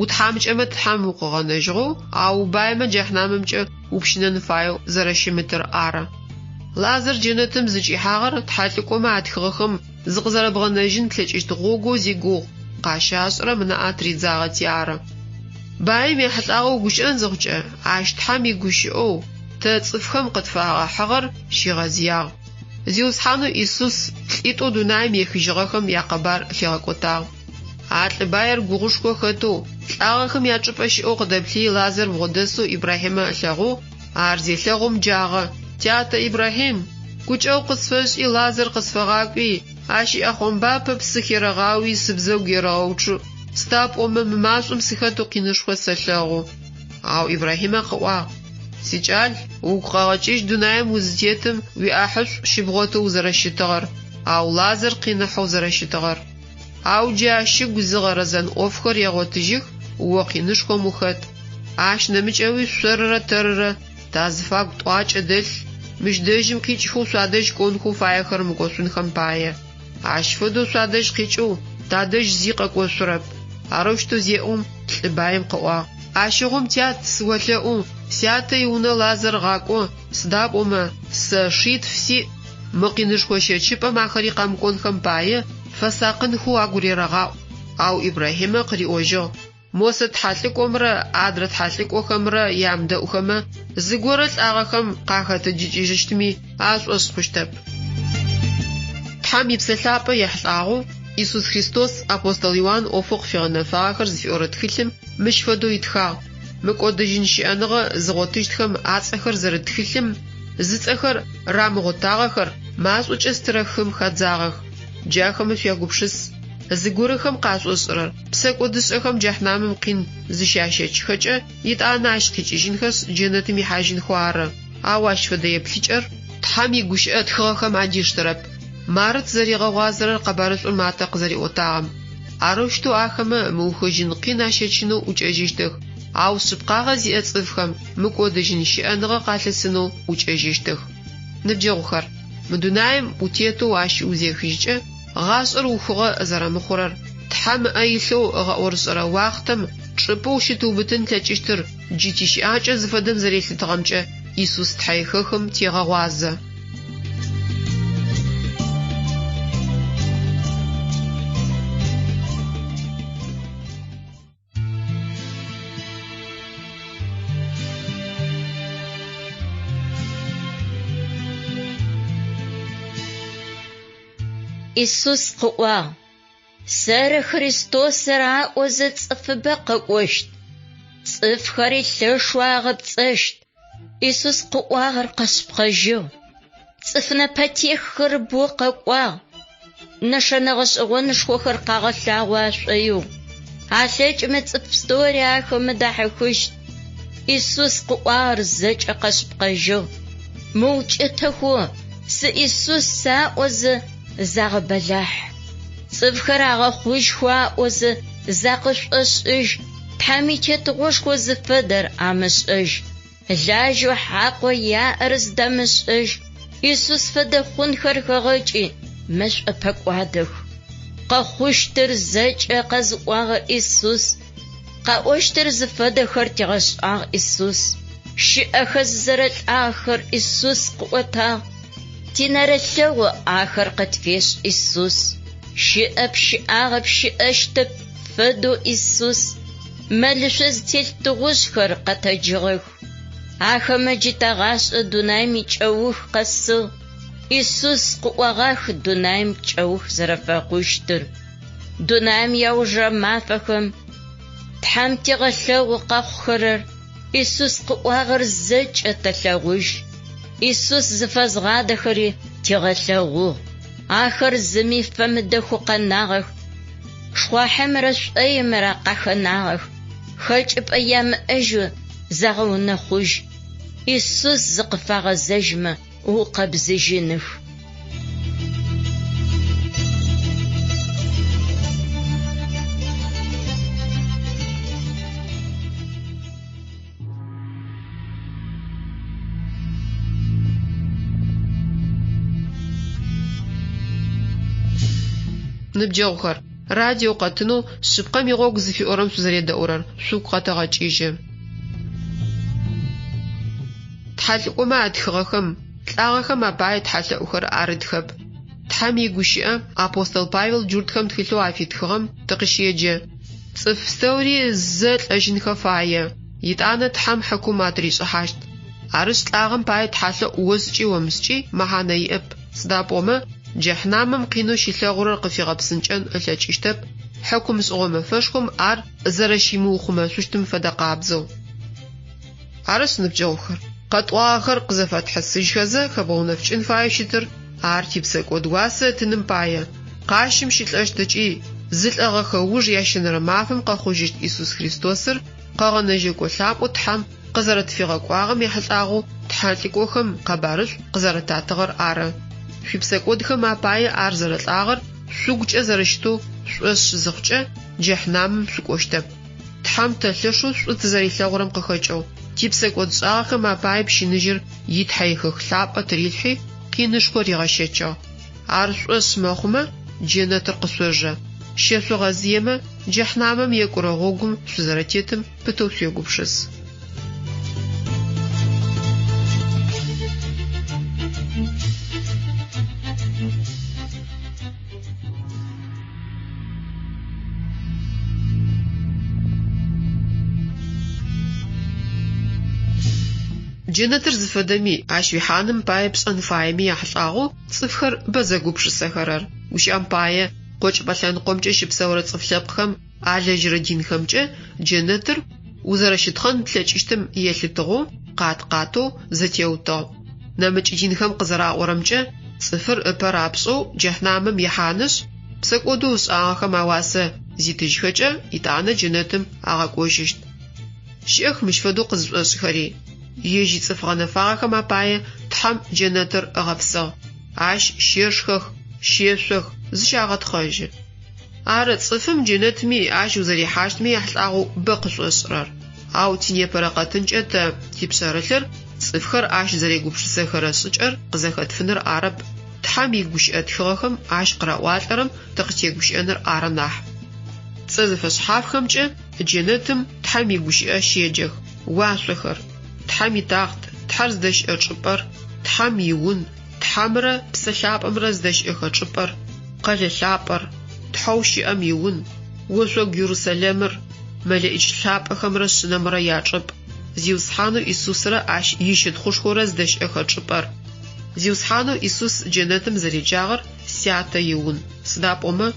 утхьамыкӏэмэ Тхьэм укъыгъэнэжьыгъэу, ау убаемэ джэхьнамымкӏэ упщынэн фаеу зэрэщымытыр ары. Лазар джэнэтым зыкӏихьагъэр тхьэлӏыкӏомэ атхыгъэхэм зыкъызэрэбгъэнэжьын плъэкӏыщт гъогоу зигугъу къащашӏырэм ынаӏэ тыридзагъэти ары. Баим ехьылӏагъэу угущыӏэн зыхъукӏэ, ащ Тхьэм игущыӏэу тэ цӏыфхэм къытфагъэхьыгъэр щигъэзыягъ. Зиусхьанэу Исус лӏитӏоу дунаим ехыжьыгъэхэм якъэбар лъигъэкӏотагъ. А лӏы баир гугъушхо хэтэу, лӏагъэхэм ячӏыпӏэ щыӏэу къыдэплъыий Лазар бгъодэсэу Ибрахьимэ ылъэгъугъ, ар зелъэгъум джагъэ, Тятэ Ибрахьим, гукӏэгъу къысфэшӏи Лазар къысфэгъакӏуи, ащ иӏэхъомбапэ псы херэгъауи сыбзэгу ерэгъэучъыӏ, сыда пӏомэ мы машӏом сыхэтэу къинышхо сэлъэгъу. Ау Ибрахьимэ къыӏуагъ, Сикӏал, угу къэгъэкӏыжь дунаим узытетым уиӏахьышӏу щыбгъотэу узэрэщытыгъэр, ау Лазар къиныхьэу зэрэщытыгъэр. Ау джы ащ ыгу зыгъэрэзэн ӏофхэр егъотыжьых, о къинышхом ухэт. Ащ нэмыкӏэуи шъорырэ тэрырэ тазыфагу тӏуакӏэ дэлъ, мыщ дэжьым къикӏхэу шъуадэжь кӏонхэу фаехэр мыкӏошъунхэм пае. Ащ фэдэу шъуадэжь къикӏэу тадэжь зи къэкӏошъурэп. Арэущтэу зеӏом, лӏы баим къыӏуагъ, Ащыгъум, тят, сыолъэӏу, сятэ иунэ Лазар гъакӏо, сыда пӏомэ, сэ шитф сиӏ, мы къинышхо щэчыпӏэм ахэри къэмыкӏонхэм пае, фэсакъынхэу агурерэгъаӏу. Ау Ибрахьимэ къыриӏожьыгъ, Мосэ тхьэлӏыкӏомрэ адрэ тхьэлӏыкӏохэмрэ ямыдэӏухэмэ, зыгорэ лӏагъэхэм къахэтэджыкӏыжьыщтми ашӏошъ хъущтэп. Тхьэм и Псэ Лъапӏэ ехьылӏагъэу Исус Христос апостол Иуан ӏофэу къыфигъэнэфагъэхэр зыфиӏорэ тхылъым мыщ фэдэу итхагъ, Мыкӏодыжьын щыӏэныгъэ зыгъотыщтхэм ацӏэхэр зэрыт тхылъым зыцӏэхэр рамыгъотагъэхэр машӏокӏэ стырэ хым хадзагъэх. Джахэмэ шъуягупшыс. Зыгорэхэм къашӏошӏырэр, псэкӏодышӏэхэм джэхьнамым къин зыщащэчыхэкӏэ, етӏанэ ащ къикӏыжьынхэшъ, джэнэтым ихьажьынхэу ары. Ау ащ фэдэ еплъыкӏэр Тхьэм игущыӏэ тхыгъэхэм адиштэрэп. Мары тызэригъэгъуазэрэр къэбарышӏур Матэ къызэриӏотагъэм. Арэущтэу ахэмэ мыухыжьын къин ащэчынэу ӏукӏэжьыщтых, ау шъыпкъагъэ зиӏэ цӏыфхэм мыкӏодыжьын щыӏэныгъэ къалъысынэу ӏукӏэжьыщтых. Ныбджэгъухэр, мы дунаим утетэу ащ узехыжькӏэ, гъашӏэр ухыгъэ зэрэмыхъурэр, Тхьэм ыӏэ илъэу ыгъэӏорышӏэрэ уахътэм чӏыпӏэу щытыубытын тлъэкӏыщтыр джы тищыӏакӏэ зыфэдэм зэрелъытыгъэмкӏэ Исус Тхьэихэхым тегъэгъуазэ. Исус къыӏуагъ, Сэры Христосыр аӏозэ цӏыфыбэ къэкӏощт. Цӏыфхэри лъэшэу агъэпцӏэщт. Исус къыӏуагъэр къэшъыпкъэжьыгъ. Цӏыф нэпэтеххэр бэу къэкӏуагъ. Нэшэнэ гъэшӏэгъонышхохэр къагъэлъагъо ашӏоигъу. Алъэкӏымэ цӏыф пстэури ахэмэ дахьыхыщт. Исус къыӏуагъэр зэкӏэ къэшъыпкъэжьыгъ. Мыукӏытэхэу сы Исус аӏозэ загъэбэлахь. Цӏыфхэр агъэхъужьхэу аӏозэ закъышӏошӏыжь, Тхьэм и Тетыгъошхо зыфэдэр амышӏэжь. Лажьэу хьакъэу яӏэр зыдамышӏэжь, Исус фэдэ хъунхэр хэгъэкӏи, мэшӏо пэкӏуадэх. Къэхъущтыр зэкӏэ къэзыӏуагъэр Исус, къаӏощтыр зыфэдэхэр тигъэшӏагъ Исус. Щыӏэхэ зызэрэлӏагъэхэр Исус къыӏотагъ, тинэрылъэгъу ахэр къытфешӏ Исус. Щыӏэп, щыӏагъэп, щыӏэщтэп фэдэу Исус. Мэлышъо зытелъ тыгъужъхэр къэтэджыгъэх. Ахэмэ джы тагъашӏэ дунаим икӏэух къэсыгъ. Исус къыӏуагъах дунаим кӏэух зэрэфэхъущтыр. Дунаим иаужырэ мафэхэм Тхьэм тигъэлъэгъу къэхъухэрэр, Исус къыӏуагъэр зэкӏэ тэлъэгъужь. Исус зыфэзгъадэхэри тигъэлъэгъугъ. Ахэр зыми фэмыдэхэу къэнагъэх. Шхъуахьымрэ шӏоимрэ къахэнагъэх, хэкӏыпӏэ ямыӏэжьэу загъэунэхъужь. Исус зыкъыфагъэзэжьмэ, ыукъэбзыжьыных. Ныбджэгъухэр, радио къэтынэу Шъыпкъэм игъогу зыфиӏорэм шъузэредэӏурэр шъугу къэтэгъэкӏыжьы. Тхьэлӏыкӏомэ атхыгъэхэм, лӏагъэхэм апае тхьэлъэӏухэр арытхэп. Тхьэм игущыӏэ апостол Павел джуртхэм тхылъэу афитхыгъэм тыкъыщеджэ. Цӏыф пстэури зэ лӏэжьынхэ фае, етӏанэ Тхьэм хьыкум атыришӏыхьащт. Арышъ, лӏагъэм пае тхьэлъэӏу ошӏыкӏи омышӏыкӏи мэхьанэ иӏэп, сыда пӏомэ, джэхьнамэм къинэу щилъэгъурэр къыфигъэпсынкӏэн ылъэкӏыщтэп, хьыкум шӏыгъо мэфэшхом ар зэрэщимыухъумэшъущтым фэдэ къабзэу. Арышъ, ныбджэгъухэр, къэтӏуагъэхэр къызэфэтхьысыжьхэзэ хэбгъэунэфыкӏын фаеу щытыр ар типсэкӏод уасэ ытыным пае, къащым щылӏэщт ыкӏи зылӏэгъэхэ ыуж ящэнэрэ мафэм къэхъужьыщт Исус Христосыр Къэгъэнэжьэкӏо лъапӏэу Тхьэм къызэрэтфигъэкӏуагъэм ехьылӏагъэу Тхьэ лӏыкӏохэм къэбарышӏу къызэрэтатыгъэр ары. Шъуипсэкӏодхэм апае ар зэрэлӏагъэр шъугукӏэ зэрэщытэу шъушӏошъ зыхъукӏэ, джэхьнамым шъукӏощтэп. Тхьэм тэ лъэшэу шӏу тызэрилъэгъурэм къыхэкӏэу, типсэкӏодшӏагъэхэм апае пщыныжьыр и Тхьэихэх лъапӏэ тырилъхьи, къинышхо ригъэщэчыгъ. Ар шъушӏошъ мэхъумэ, джэнэтыр къышъожэ. Щэшъогъэзыемэ, джэхьнамэм екӏурэ гъогум шъузэрэтетым пытэу шъуегупшыс. Джэнэтыр зыфэдэми, ащ уихьаным пае пшӏэн фаеми яхьылӏагъэу цӏыфхэр бэ зэгупшысэхэрэр. Гущыӏэм пае, къокӏыпӏэ лъэныкъомкӏэ щыпсэурэ цӏыф лъэпкъхэм алэжьырэ динхэмкӏэ джэнэтыр узэрэщытхъэн плъэкӏыщтым елъытыгъэу къат-къатэу зэтеутыгъ. Нэмыкӏ динхэм къызэраӏорэмкӏэ, Цӏыфыр ыпэ рапшӏэу джэхьнамым ихьанышъ, псэкӏодэу ышӏагъэхэм ауасэ зитыжьхэкӏэ, итӏанэ джэнэтым агъэкӏожьыщт. Щыӏэх мыщ фэдэу къызышӏошӏхэри. Ежь ицӏыф гъэнэфагъэхэм апае Тхьэм джэнэтыр ыгъэпсыгъ. Ащ щешхэх, щешъох, зыщагъэтхъэжьы. Ары, цӏыфым джэнэтми, ащ узэрихьащтми яхьылӏагъэу бэ къышӏошӏырэр. Ау тинепэрэ къэтынкӏэ тэ типшъэрылъыр цӏыфхэр ащ зэрегупшысэхэрэ шӏыкӏэр къызэхэтфыныр арэп, Тхьэм игущыӏэ тхыгъэхэм ащ къыраӏуалӏэрэм тыкъытегущыӏэныр ары нахь. Цӏэ зэфэшъхьафхэмкӏэ джэнэтым Тхьэм игущыӏэ щеджэх, уашъохэр, Тхьэм итахът, Тхьэр зыдэщыӏэ чӏыпӏэр, Тхьэм иун, Тхьэмрэ Псэ Лъапӏэмрэ зыдэщыӏэхэ чӏыпӏэр, къэлэ лъапӏэр, Тхьэу щыӏэм иун, ошъогу Ерусэлэмыр, мэлэӏич лъапӏэхэмрэ Шъынэмрэ ячӏыпӏ, Зиусхьанэу Исусрэ ащ ищытхъушхорэ зыдэщыӏэхэ чӏыпӏэр. Зиусхьанэу Исус джэнэтым зэреджагъэр Сятэ иун, сыда пӏомэ,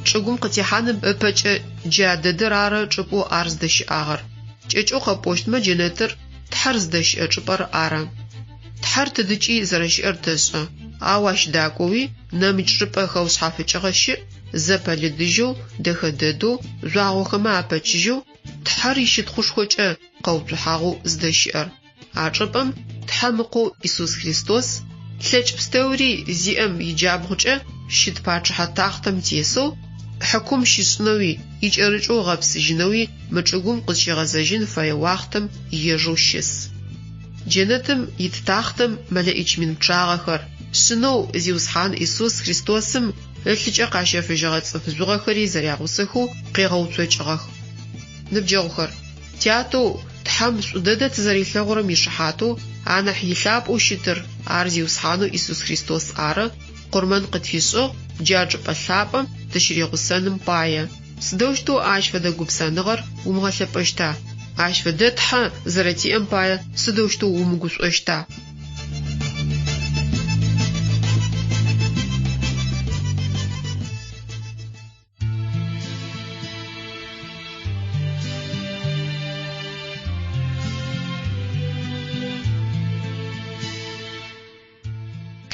чӏыгум къытехьаным ыпэкӏэ джа дэдэр ары чӏыпӏэу ар зыдэщыӏагъэр. Кӏэкӏэу къэпӏощтмэ, джэнэтыр Тхьэр зыдэщыӏэ чӏыпӏэр ары. Тхьэр тыдыкӏи зэрэщыӏэр тэшӏэ, ау ащ дакӏоуи нэмыкӏ чӏыпӏэ хэушъхьафыкӏыгъэ щыӏ, зэпэлыдыжьэу, дэхэ дэдэу, жъуагъохэмэ апэчыжьэу, Тхьэр ищытхъушхокӏэ къэуцухьагъэу зыдэщыӏэр. А чӏыпӏэм Тхьэм Ыкъоу Исус Христос, лъэкӏ пстэури зиӏэм иджабгъукӏэ щыт пачъыхьэ тахътэм тесэу, хьыкум щишӏынэуи, икӏэрыкӏэу ыгъэпсыжьынэуи мы чӏыгум къызщигъэзэжьын фэе уахътэм ежэу щыс. Джэнэтым ит тахътэм мэлэӏич мин пчъагъэхэр, Шъынэу Зиусхьан Исус Христосым ылъыкӏэ къащэфыжьыгъэ цӏыф жъугъэхэри зэрягъусэхэу къегъэуцокӏыгъэх. Ныбджэгъухэр, тятэу Тхьэм шӏу дэдэ тызэрилъэгъурэм ишыхьатэу анахь илъапӏэу щытыр, ар Зиусхьанэу Исус Христос ары, къурмэн къытфишӏыгъ джа чӏыпӏэ лъапӏэм тыщыригъусэным пае. Сыдэущтэу ащ фэдэ гупсэныгъэр умыгъэлъэпӏэщта? Ащ фэдэ Тхьэ зэрэтиӏэм пае сыдэущтэу умыгушӏощта?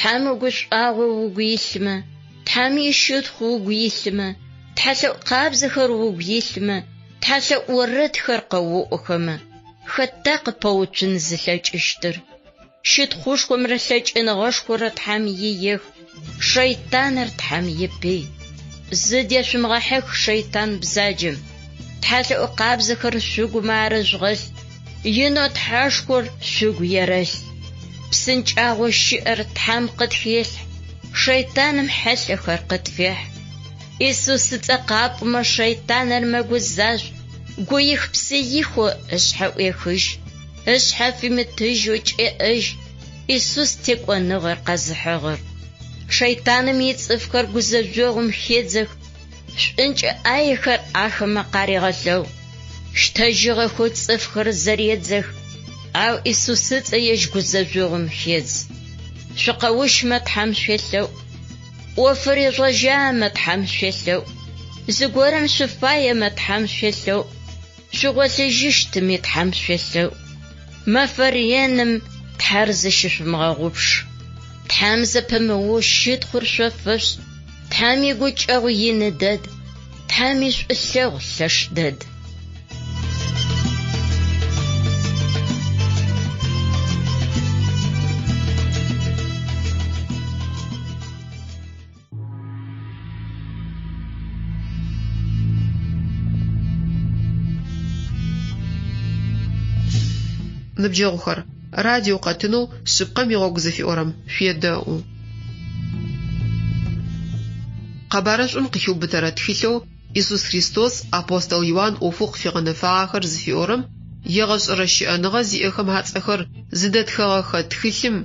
Тхьэм игушӏуагъо угу илъмэ, Тхьэм ищытхъу угу илъмэ, тхьэлъэӏу къабзэхэр угу илъмэ, тхьэлъэӏу орэдхэр къэоӏохэмэ, хэта къыпэуцун зылъэкӏыщтыр? Щытхъушхомрэ лъэкӏыныгъэшхорэ Тхьэм иех, шэйтаныр Тхьэм ипый. Зыдешъумыгъэхьых шэйтан бзаджэм. Тхьэлъэӏу къабзэхэр шъугумэ арыжъугъэлъ, инэу Тхьэшхор шъугу ерэлъ. Псынкӏагъо щыӏэр Тхьэм къытхелъхь, шэйтаным хьылъэхэр къытфехь. Исус ыцӏэ къапӏомэ шэйтаныр мэгузажъу, гуих-псыихэу ышъхьэ ӏуехыжь. Ышъхьэ фимытыжьэу кӏеӏэжь Исус текӏоныгъэр къэзыхьыгъэр. Шэйтаным ицӏыфхэр гузэжъогъум хедзэх, шӏункӏэ ӏаехэр ахэмэ къарегъэлъэгъу. Щтэжьыгъэхэу цӏыфхэр зэредзэх, ау Исус ыцӏэ ежь гузэжъогъум хедз. Шъукъэущмэ Тхьэм шъуелъэӏу, ӏофыр ежъугъэжьамэ Тхьэм шъуелъэӏу, зыгорэм шъуфаемэ Тхьэм шъуелъэӏу. Шъугъолъыжьыщтми Тхьэм шъуелъэӏу. Мэфэ реным Тхьэр зыщышъумыгъэгъупш. Тхьэм зэпымыоу щытхъур шъо фэшъушӏ. Тхьэм игукӏэгъу ины дэд, Тхьэм ишӏулъэгъу лъэш дэд. Ныбджэгъухэр, радио къэтынэу Шъыпкъэм игъогу зыфиӏорэм шъуедэӏу. Къэбарышӏум къыхиубытэрэ тхылъэу Исус Христос апостол Иуан ӏофэу къыфигъэнэфагъэхэр зыфиӏорэм егъэшӏэрэ щыӏэныгъэ зиӏэхэм ацӏэхэр зыдэтхэгъэхэ тхылъым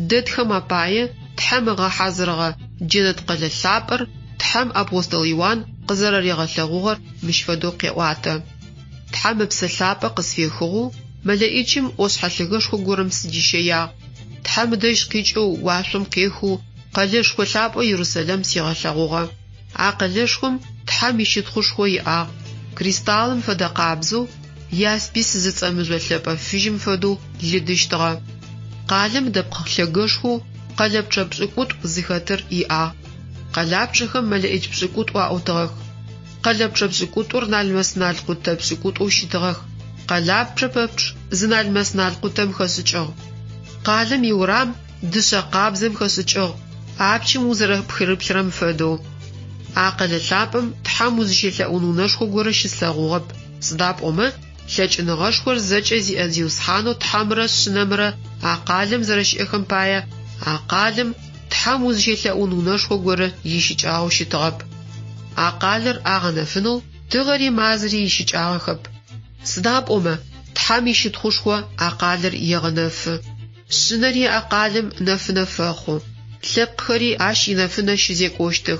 дэтхэм апае Тхьэм ыгъэхьазырыгъэ джэнэт къэлэ лъапӏэр Тхьэм апостол Иуан къызэрэригъэлъэгъугъэр мыщ фэдэу къеӏуатэ, Тхьэм Ыпсэ Лъапӏэ къысфехыгъэу мэлэӏичым ӏошъхьэ лъэгэшхо горэм сыдищэягъ. Тхьэм ыдэжь къикӏэу уашъом къехэу къэлэшхо лъапӏэу Ерусэлэм сигъэлъэгъугъэ. А къэлэшхом Тхьэм ищытхъушхо иӏагъ, кристаллым фэдэ къабзэу, яспис зыцӏэ мыжъо лъэпӏэ фыжьым фэдэу лыдыщтыгъэ. Къалэм дэпкъ лъэгэшхоу къэлэпчъэ пшӏыкӏутӏу зыхэтыр иӏагъ. Къэлапчъэхэм мэлэӏич пшӏыкӏутӏу аӏутыгъэх. Къэлэпчъэ пшӏыкӏутӏур налмэс-налкъутэ пшӏыкӏутӏоу щытыгъэх. Къэлапчъэ пэпчъ зы налмэс-налкъутэм хэшӏыкӏыгъ. Къалэм иурам дышъэ къабзэм хэшӏыкӏыгъ, апчым узэрэпхырыплъырэм фэдэу. А къэлэ лъапӏэм Тхьэм узыщелъэӏун унэшхо горэ щыслъэгъугъэп, сыда пӏомэ Лъэкӏыныгъэшхор зэкӏэ зиӏэ Зиусхьанэу Тхьэмрэ Шъынэмрэ а къалэм зэрэщыӏэхэм пае, а къалэм Тхьэм узыщелъэӏун унэшхо горэ ищыкӏагъэу щытыгъэп. А къалэр агъэнэфынэу тыгъэри мазэри ищыкӏагъэхэп. Сыда пӏомэ Тхьэм ищытхъушхо а къалэр егъэнэфы. Шъынэри а къалэм нэфынэ фэхъу. Лъэпкъхэри ащ инэфынэ щызекӏощтых.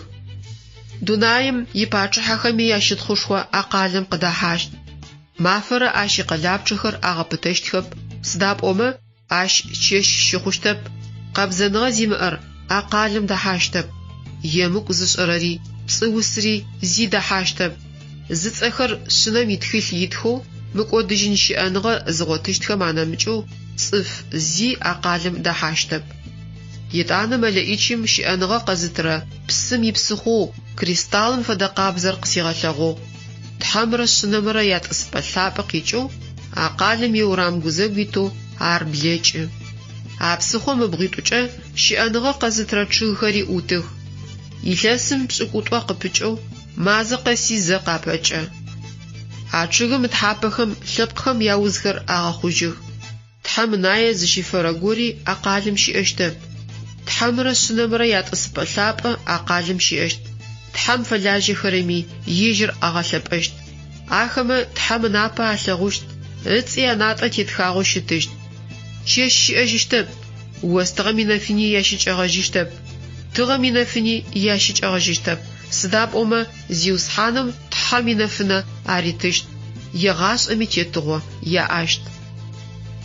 Дунаим ипачъыхьэхэми ящытхъушхо а къалэм къыдэхьащт. Мафэрэ ащ икъэлапчъэхэр агъэпытэщтхэп, сыда пӏомэ ащ чэщ щыхъущтэп. Къэбзэныгъэ зимыӏэр а къалэм дэхьащтэп. Емыкӏу зышӏэрэри, пцӏыусри зи дэхьащтэп. Зыцӏэхэр Шъынэм итхылъ итхэу мыкӏодыжьын щыӏэныгъэ зыгъотыщтхэм анэмыкӏэу цӏыф зи а къалэм дэхьащтэп. Етӏанэ мэлэӏичым щыӏэныгъэ къэзытырэ псым ипсыхъоу кристаллым фэдэ къабзэр къысигъэлъэгъугъ. Тхьэмрэ Шъынэмрэ ятӏысыпӏэ лъапӏэ къикӏэу а къалэм иурам гузэгу итэу ар блэкӏы. А псыхъом ыбгъуитӏукӏэ щыӏэныгъэ къэзытырэ чъыгхэри ӏутых. Илъэсым пшӏыкӏутӏо къыпыкӏэу мазэ къэси зэ къапэкӏэ. А чъыгым ытхьапэхэм лъэпкъхэм яузхэр агъэхъужьых. Тхьэм ынае зыщифэрэ гори а къалэм щыӏэщтэп. Тхьэмрэ Шъынэмрэ ятӏысыпӏэ лъапӏэ а къалэм щыӏэщт. Тхьэм фэлажьэхэрэми ежьыр агъэлъэпӏэщт. Ахэмэ Тхьэм ынапэ алъэгъущт, ыцӏи анатӏэ тетхагъэу щытыщт. Чэщ щыӏэжьыщтэп, остыгъэм инэфыни ящыкӏэгъэжьыщтэп, тыгъэм инэфыни ящыкӏэгъэжьыщтэп, сыда пӏомэ Зиусхьаным Тхьэм инэфынэ аритыщт, егъашӏэми тетыгъо яӏэщт.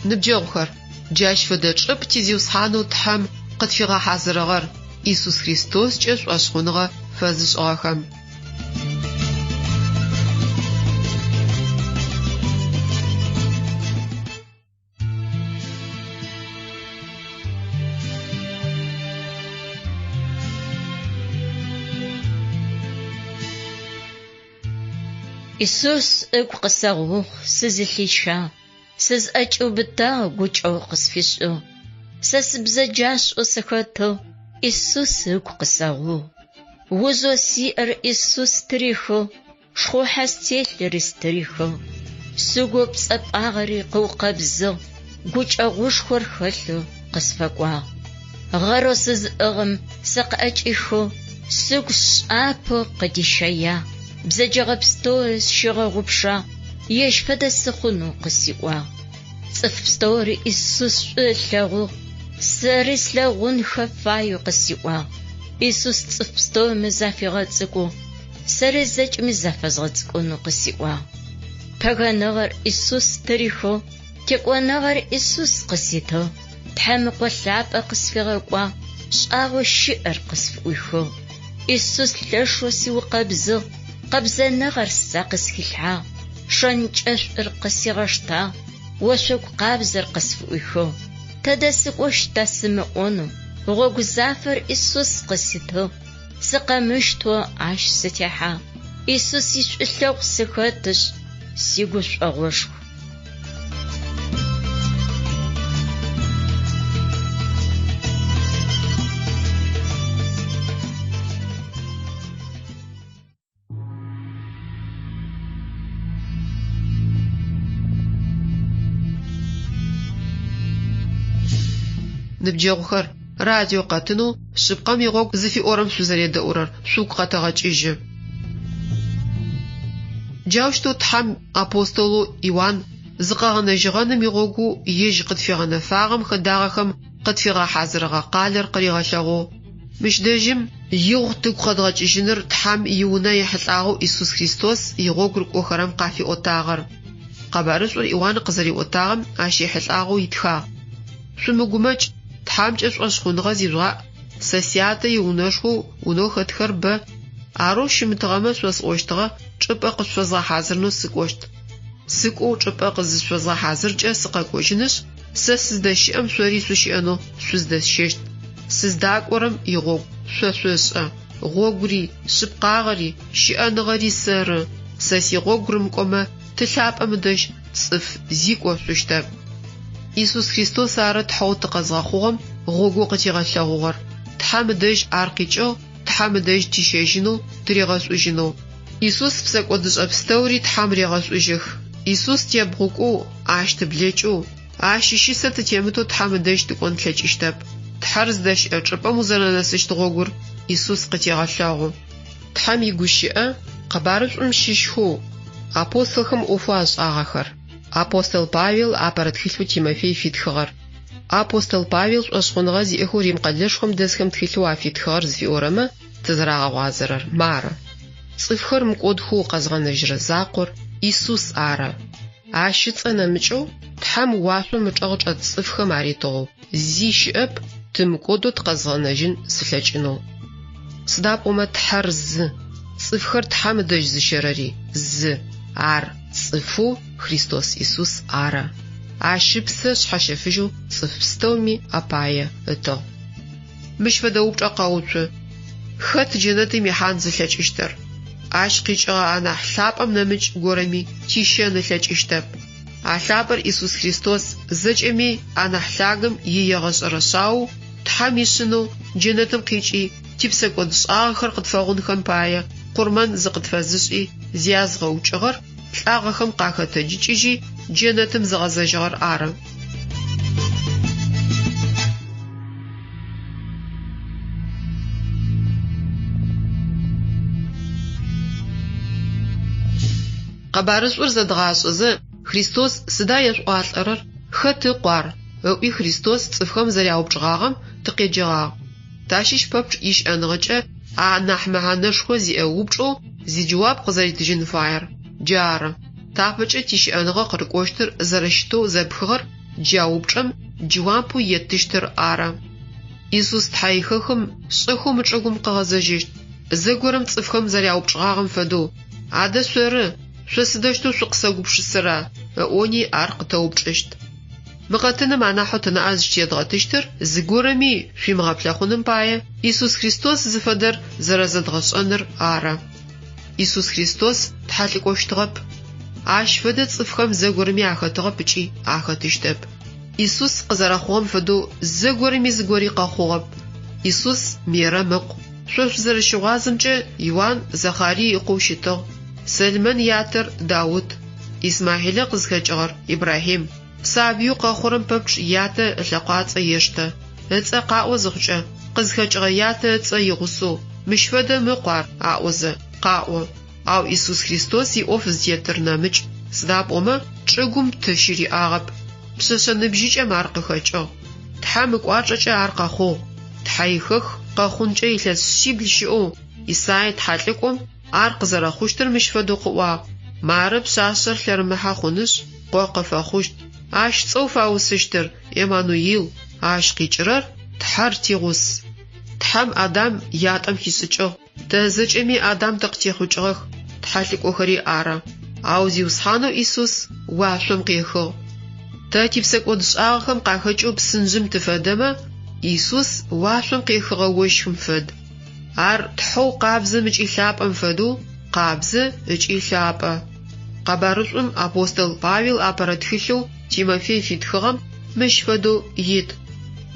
Ныбджэгъухэр, джащ фэдэ чӏыпӏ ти Зиусхьанэу Тхьэм къытфигъэхьазырыгъэр Исус Христоскӏэ шӏошъхъуныгъэ фэзышӏыгъэхэм. Исус ыгу къысэгъугъ, сызылъищагъ, сызӏэкӏиубытагъ, гукӏэгъу къысфишӏыгъ. Сэ сыбзэджашӏэу сыхэтыгъ, Исус ыгу къысэгъугъ. Узэу сиӏэр Исус стырихыгъ, Шхъухьэ стелъыри стырихыгъ, сыгу пцӏэпӏагъэри къыукъэбзыгъ, гукӏэгъушхор хэлъэу къысфэкӏуагъ. Гъэрэу сызыӏыгъым сыкъыӏэкӏихыгъ, сыгу сшӏапэу къыдищэягъ, бзэджэгъэ пстэури сщигъэгъупшагъ, ежь фэдэ сыхъунэу къысиӏуагъ. Цӏыф пстэури Исус шӏу ылъэгъугъ, сэри слъэгъунхэ фаеу къысиӏуагъ. Исус цӏыф пстэуми зафигъэцӏыкӏугъ, Сэри зэкӏэми зафэзгъэцӏыкӏунэу къысиӏуагъ. Пэгэныгъэр Исус стырихыгъ, текӏоныгъэр Исус къыситыгъ, Тхьэм Ыкъо лъапӏэ къысфигъэкӏуагъ, шӏагъэу щыӏэр къысфыӏуихыгъ. Исус лъэшэу сиукъэбзыгъ, къэбзэныгъэр сэ къысхилъхьагъ, шэнкӏэшӏур къысигъэштагъ, ошъогу къабзэр къысфыӏуихыгъ. Тэдэ сыкӏощта сымыӏонэу, гъогу зафэр Исус къыситыгъ. Сыкъэмыщтэу ащ сытехьагъ, Исус ишӏулъэгъу сыхэтышъ, сигушӏогъошху. Ныбджэгъухэр, радио къэтынэу Шъыпкъэм игъогу зыфиӏорэм шъузэредэӏурэр шъугу къэтэгъэкӏыжьы. Джаущтэу Тхьэм апостолэу Иуан зыкъэгъэнэжьыгъэным игъогоу ежь къытфигъэнэфагъэм хэдагъэхэм къытфигъэхьазырыгъэ къалэр къыригъэлъэгъугъ. Мыщ дэжьым игъу тыгу къэдгъэкӏыжьыныр Тхьэм иунэ ехьылӏагъэу Исус Христос игъогу рыкӏохэрэм къафиӏотагъэр. Къэбарышӏур Иуан къызэриӏотагъэм ащ ехьылӏагъэу итхагъ. Шъумыгумэкӏ, Тхьэмкӏэ шӏошъхъуныгъэ зижъугъаӏ, сэ Сятэ иунэшхоу унэу хэтхэр бэ, арэу щымытыгъэмэ шъосӏощтыгъэ, чӏыпӏэ къышъуфэзгъэхьазырынэу сыкӏощт. Сыкӏоу чӏыпӏэ къызышъуфэзгъэхьазыркӏэ сыкъэкӏожьынышъ, сэ сыздэщыӏэм шъори шъущыӏэнэу шъуздэсщэщт. Сыздакӏорэм игъогу шъо шъошӏэ. Гъогури, шъыпкъагъэри, щыӏэныгъэри сэры. Сэ сигъогу рымыкӏомэ, Ты лъапӏэм ыдэжь цӏыф зи кӏошъущтэп. Исус Христос ары Тхьэу тыкъэзгъэхъугъэм гъогоу къытигъэлъэгъугъэр. Тхьэм ыдэжь ар къикӏыгъ, Тхьэм ыдэжь тищэжьынэу, тыригъэшӏужьынэу. Исус псэкӏодышӏэ пстэури Тхьэм регъэшӏужьых. Исус тебгъукӏоу, ащ тыблэкӏэу, ащ ищысэ тытемытэу Тхьэм ыдэжь тыкӏон тлъэкӏыщтэп. Тхьэр зыдэщыӏэ чӏыпӏэм узэрэнэсыщт гъогур Исус къытегъэлъэгъу. Тхьэм игущыӏэ Къэбарышӏум щыщхэу апостолхэм ӏофэу ашӏагъэхэр. Апостол Павел апэрэ тхылъэу Тимофей фитхыгъэр. Апостол Павел шӏошъхъуныгъэ зиӏэхэу Рим къэлэшхом дэсхэм тхылъэу афитхыгъэр зыфиӏорэмэ тызэрагъэгъуазэрэр мары. Цӏыфхэр мыкӏодхэу къэзгъэнэжьырэ закъор Исус ары. Ащ ыцӏэ нэмыкӏэу Тхьэм уашъом ычӏэгъ чӏэт цӏыфхэм аритыгъэу зи щыӏэп тымыкӏодэу тыкъэзгъэнэжьын зылъэкӏынэу. Сыда пӏомэ Тхьэр зы, цӏыфхэр Тхьэм ыдэжь зыщэрэри зы, ар цӏыфэу Христос Исус ары. Ащ ыпсэ шъхьэщэфыжьэу цӏыф пстэуми апае ытыгъ. Мыщ фэдэ упчӏэ къэуцу, Хэт джэнэтым ихьан зылъэкӏыщтыр? Ащ къикӏыгъэ анахь лъапӏэм нэмыкӏ горэми тищэн ылъэкӏыщтэп. А лъапӏэр Исус Христос, зэкӏэми анахь лъагэм иегъэшӏэрэ шъаоу, Тхьэм ишъынэу джэнэтым къикӏи, типсэкӏодшӏагъэхэр къытфэгъунхэм пае къурмэн зыкъытфэзышӏи зязгъэукӏыгъэр, лӏагъэхэм къахэтэджыкӏыжьи, джэнэтым зыгъэзэжьыгъэр ары. Къэбарышӏур зэдгъашӏэзэ, Христос сыда ешъуӏуалӏэрэр, хэт ыкъу ар? ыӏуи Христос цӏыфхэм зэряупчӏыгъагъэм тыкъеджэгъагъ. Тащыщ пэпчъ ищыӏэныгъэкӏэ анахь мэхьанэшхо зиӏэ упчӏэу зиджэуап къызэритыжьын фаер джары. Тапэкӏэ тищыӏэныгъэ къырыкӏощтыр зэрэщытэу зэпхыгъэр джа упчӏэм джэуапэу еттыщтыр ары. Исус тхьэихэхым шӏэхэу мы чӏыгум къыгъэзэжьыщт. Зэгорэм цӏыфхэм зэряупчӏыгъагъэм фэдэу, Адэ шъоры, шъо сыдэущтэу шъукъысэгупшысэра? ыӏони ар къытэупчӏыщт. Мы къэтыным анахьэу тынаӏэ зыщытедгъэтыщтыр зыгорэми шъуимыгъэплъэхъуным пае Исус Христос зыфэдэр зэрэзэдгъэшӏэныр ары. Исус Христос тхьэлӏыкӏощтыгъэп. Ащ фэдэ цӏыфхэм зэгорэми ахэтыгъэп ыкӏи ахэтыщтэп. Исус къызэрэхъугъэм фэдэу зэгорэми зыгори къэхъугъэп. Исус Мерэм ыкъу. Шъо шъузэрэщыгъуазэмкӏэ, Иуан Захарий ыкъоу щытыгъ. Сэлмэн ятэр Даут. Исмахьилэ къызхэкӏыгъэр Ибрахьим. Сабыеу къэхъурэм пэпчъ ятэ ылъэкъуацӏэ ештэ. Ыцӏэ къаӏо зыхъукӏэ, къызхэкӏыгъэ ятэ ыцӏэ игъусэу, Мыщ фэдэм ыкъу ар, аӏозэ, къаӏо. Ау Исус Христос иӏоф зытетыр нэмыкӏ, сыда пӏомэ чӏыгум ты щыриӏагъэп. Пшъэшъэ ныбжьыкӏэм ар къыхэкӏыгъ. Тхьэм ыкӏуачӏэкӏэ ар къэхъугъ. Тхьэихэх къэхъункӏэ илъэс шъибл щыӏэу Исай тхьэлӏыкӏом Ар къызэрэхъущтыр мыщ фэдэу къыӏуагъ, Мары пшъашъэр лъэрымыхьэ хъунышъ, къо къыфэхъущт. Ащ цӏэу фаусыщтыр Еммануил, ащ къикӏырэр Тхьэр тигъус. Тхьэм Адам ятӏэм хишӏыкӏыгъ. Тэ зэкӏэми Адам тыкъытехъукӏыгъэх, тхьэлӏыкӏохэри ары. Ау Зиусхьанэу Исус уашъом къехыгъ. Тэ типсэкӏодшӏагъэхэм къахэкӏэу псынжъым тыфэдэмэ, Исус уашъом къехыгъэ ощхым фэд. Ар Тхьэу къабзэм ыкӏи лъапӏэм фэдэу къабзэ ыкӏи лъапӏэ. Къэбарышӏум апостол Павел апэрэ тхылъэу Тимофей фитхыгъэм мыщ фэдэу ит,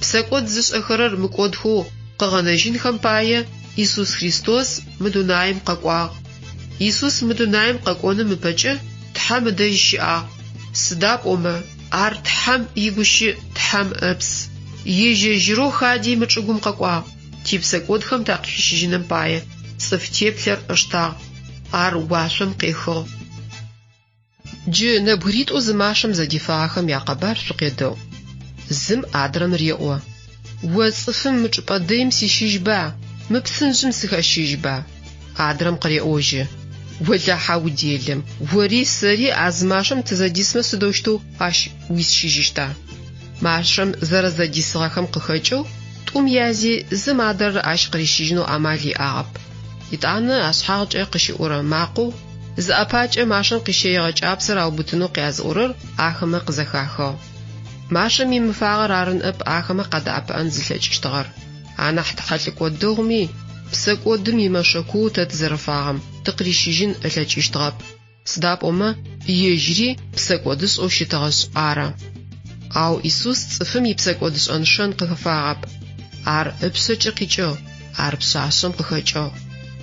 Псэкӏод зышӏэхэрэр мыкӏодхэу къыгъэнэжьынхэм пае Исус Христос мы дунаим къэкӏуагъ. Исус мы дунаим къэкӏоным ыпэкӏэ Тхьэм ыдэжь щыӏагъ, сыда пӏомэ ар Тхьэм игущыӏ, Тхьэм Ыпс. Ежь-ежьырэу хади мы чӏыгум къэкӏуагъ. Типсэкӏодхэм такъыхищыжьыным пае цӏыф теплъэр ыштагъ, ар уашъом къехыгъ. Джы нэбгыритӏу зы машэм зэдифагъэхэм якъэбар шъукъедэӏу. Зым адрэм реӏо, О цӏыфым мы чӏыпӏэ дэим сищыжьба, мы псынжъым сыхэщыжьба? Адрэм къыреӏожьы, Олахьэ уделэм, ори сэри а зы машэм тызэдисмэ сыдэущтэу ащ уисщыжьыщта? Машэм зэрэзэдисыгъэхэм къыхэкӏэу тӏум язи зым адрэр ащ къырищыжьынэу амал иӏагъэп. Етӏанэ ашъхьагъкӏэ къыщыӏурэ макъэу зыӏэпакӏэ машэм къищэигъэ кӏапсэр аубытынэу къязыӏорэр ахэмэ къызэхахыгъ. Машэм имыфагъэр ары ныӏэп ахэмэ къадэӏэпыӏэн зылъэкӏыщтыгъэр. Анахь тхьэлӏыкӏо дэгъуми псэкӏодым имэшӏокоу тэ тызэрыфагъэм тыкъырищыжьын ылъэкӏыщтыгъэп, сыда пӏомэ ежьыри псэкӏодышӏэу щытыгъэшъ ары. Ау Исус цӏыфым ипсэкӏодышӏэн шэн къыхэфагъэп. Ар ыпшъэкӏэ къикӏыгъ, ар пшъашъэм къыхэкӏыгъ.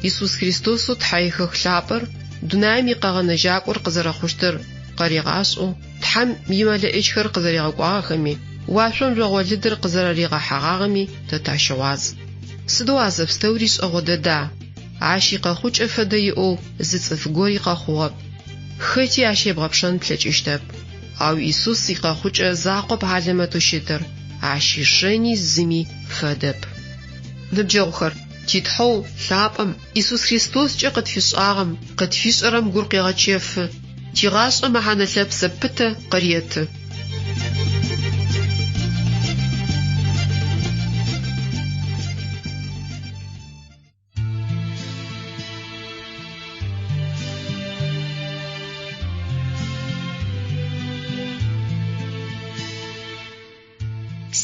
Исус Христосэу Тхьэихэх лъапӏэр дунаим икъэгъэнэжьакӏор къызэрэхъущтыр къаригъашӏэу Тхьэм имэлэӏичхэр къызэригъэкӏуагъэхэми, уашъом жъогъолыдыр къызэрэригъэхьэгъагъэми тэ тащыгъуаз. Сыдэу а зэпстэури шӏэгъо дэда? Ащ икъэхъукӏэ фэдэ иӏэу зы цӏыф гори къэхъугъэп. Хэти ащ ебгъэпшэн плъэкӏыщтэп. Ау Исус икъэхъукӏэ закъоп хьалэмэтэу щытыр, ащ ишэни зыми фэдэп. Ныбджэгъухэр, ти Тхьэу лъапӏэм Исус Христоскӏэ къытфишӏагъэм, къытфишӏэрэм гур къегъэчэфы, тигъашӏэ мэхьанэ лъэпсэ пытэ къыреты.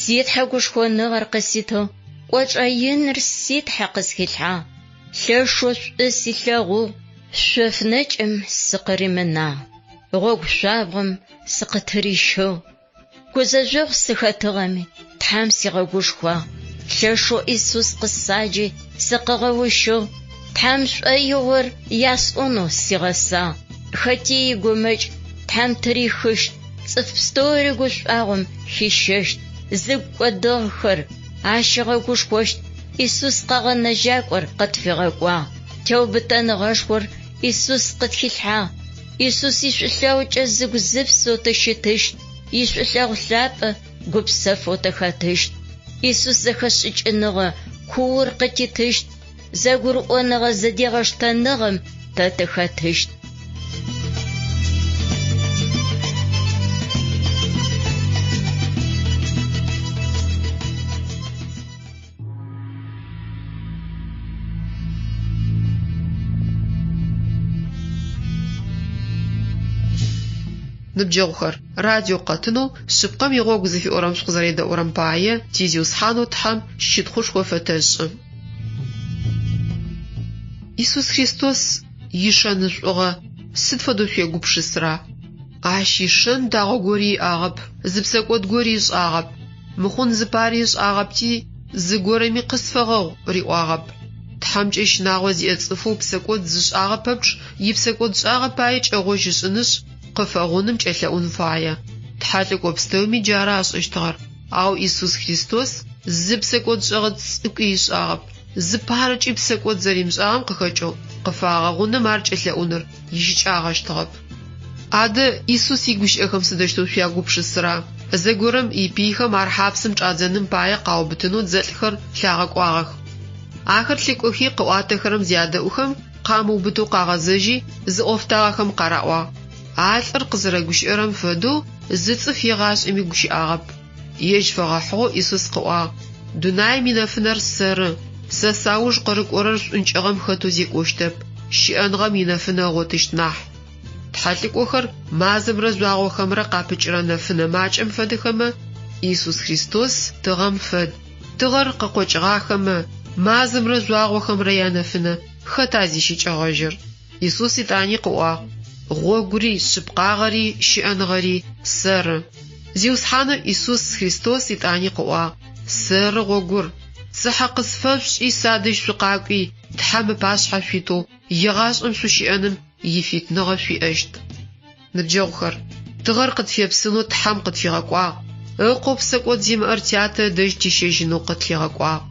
Си Тхьэ гушхоныгъэр къыситыгъ, кӏочӏэ иныр си Тхьэ къысхилъхьагъ. Лъэшэу шӏу силъэгъугъ, шъоф нэкӏым сыкъыримынагъ, гъогу шъуабгъом сыкъытырищыгъ. Гузэжъогъу сыхэтыгъэми, Тхьэм сигъэгушхуагъ. Лъэшэу Исус къысаджи, сыкъыгъэущыгъ. Тхьэм шӏоигъор ясӏонэу сигъэсагъ. Хэти игумэкӏ Тхьэм тырихыщт, цӏыф пстэури гушӏуагъом хищэщт. Зыгу кӏодыгъэхэр ащ ыгъэгушхощт. Исус къэгъэнэжьакӏор къытфигъэкӏуагъ. Теубытэныгъэшхор Исус къытхилъхьагъ. Исус ишӏулъэгъукӏэ зыгу зыпсэу тыщытыщт. Ишӏулъэгъу лъапӏэ гупсэфэу тыхэтыщт. Исус зэхэшӏыкӏыныгъэ куур къытитыщт. Зэгурыӏоныгъэ зэдегъэштэныгъэм тэ тыхэтыщт. Ныбджэгъухэр, радио къэтынэу Шъыпкъэм игъогу зыфиӏорэм шъукъызэредэӏурэм пае ти Зиусхьанэу Тхьэм щытхъушхо фэтэшӏы. Исус Христос ишэнышӏугъэ сыд фэдэу шъуегупшысыра? Ащ ишэн дагъо гори иӏагъэп, зы псэкӏод гори ышӏагъэп. Мыхъун зыпари ышӏагъэпти, зыгорэми къысфэгъэгъу риӏуагъэп. Тхьэмкӏэ щынагъо зиӏэ цӏыфэу псэкӏод зышӏагъэ пэпчъ ипсэкӏодшӏагъэ пае кӏэгъожь ышӏынышъ, къыфэгъуным кӏэлъэӏун фае. Тхьэлӏыкӏо пстэуми джары ашӏэщтыгъэр. Ау Исус Христос зы псэкӏодшӏэгъэ цӏыкӏуи ышӏагъэп. Зыпарэкӏи псэкӏод зэримышӏагъэм къыхэкӏэу къыфагъэгъуным ар кӏэлъэӏуныр ищыкӏагъэщтыгъэп. Адэ Исус игущыӏэхэм сыдэущтэу шъуягупшысыра? Зэгорэм ипыйхэм ар хьапсым чӏадзэным пае къаубытынэу дзэлӏхэр лъагъэкӏуагъэх. Ахэр лъыкӏохи къыӏуатэхэрэм зядэӏухэм, къамыубытэу къагъэзэжьи, зыӏофтагъэхэм къараӏуагъ. А лӏыр къызэрэгущыӏэрэм фэдэу зы цӏыф егъашӏэми гущыӏагъэп. Ежь фэгъэхьыгъэу Исус къыӏуагъ, Дунаим инэфынэр сэры. Сэ сауж къырыкӏорэр шӏункӏыгъэм хэтэу зекӏощтэп, щыӏэныгъэм инэфынэ ыгъотыщт нахь. Тхьэлӏыкӏохэр мазэмрэ жъуагъохэмрэ къапыкӏырэ нэфынэ макӏэм фэдэхэмэ, Исус Христос тыгъэм фэд. Тыгъэр къыкъокӏыгъахэмэ, мазэмрэ жъуагъохэмрэ янэфынэ хэта зищыкӏэгъэжьыр? Исус итӏани къыӏуагъ, Гъогури, шъыпкъагъэри, щыӏэныгъэри сэры. Зиусхьанэу Исус Христос итӏани къыӏуагъ, Сэры гъогур. Цыхьэ къысфэшъушӏи садэжь шъукъакӏуи, Тхьэм ыпашъхьэ шъуитэу егъашӏэм шъущыӏэным ифитныгъэ шъуиӏэщт. Ныбджэгъухэр, тыгъэр къытфепсынэу Тхьэм къытфигъэкӏуагъ, Ыкъоу псэкӏод зимыӏэр тятэ ыдэжь тищэжьынэу къытлъигъэкӏуагъ.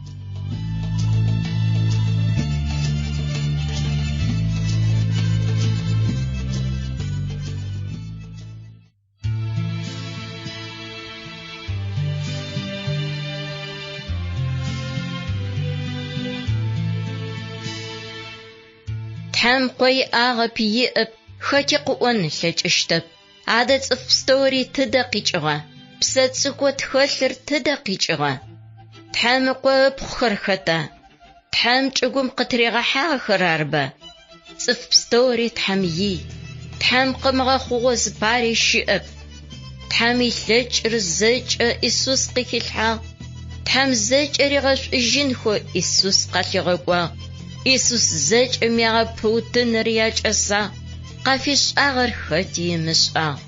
Тхьэм къо иӏагъэп, иӏэп, хэти къыӏон ылъэкӏыщтэп. Адэ цӏыф пстэури тыдэ къикӏыгъа? Псэ цӏыкӏоу тхэлъыр тыдэ къикӏыгъа? Тхьэм ыкъо ыпхъухэр хэта? Тхьэм чӏыгум къытыригъэхьагъэхэр арба? Цӏыф пстэури Тхьэм ий. Тхьэм къымыгъэхъугъэу зыпари щыӏэп. Тхьэм илъэкӏыр зэкӏэ Исус къыхилъхьагъ. Тхьэм зэкӏэ ригъэшӏужьынхэу Исус къалъигъэкӏуагъ. Исус зэкӏэми агъэпыутыныр якӏэсагъ, къафишӏагъэр хэти ымышӏагъ.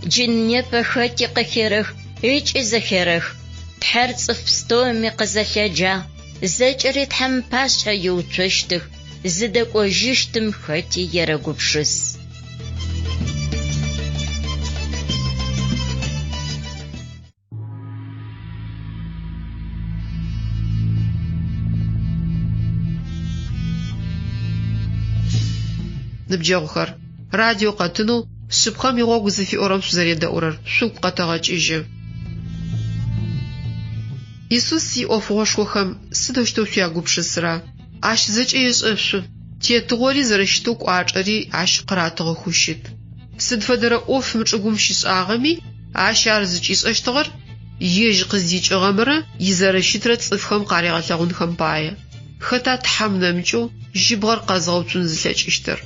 Джы непэ хэти къыхерэх ыкӏи зэхерэх. Тхьэр цӏыф пстэуми къызэлъэджагъ, зэкӏэри Тхьэм ыпашъхьэ иуцощтых, зыдэкӏожьыщтым хэти ерэгупшыс. Ныбджэгъухэр, радио къэтынэу Шъыпкъэм игъогу зыфиӏорэм шъузэредэӏурэр шъугу къэтэгъэкӏыжьы. Исус иӏофыгъошхохэм сыдэущтэу шъуягупшысыра? Ащ зэкӏэ ешӏэшъу, тетыгъори зэрэщытэу кӏуачӏэри ащ къыратыгъэхэу щыт. Сыд фэдэрэ ӏоф мы чӏыгум щишӏагъэми, ащ ар зыкӏишӏэщтыгъэр ежь къыздикӏыгъэмрэ изэрэщытрэ цӏыфхэм къаригъэлъэгъунхэм пае. Хэта Тхьэм нэмыкӏэу жьыбгъэр къэзгъэуцун зылъэкӏыщтыр?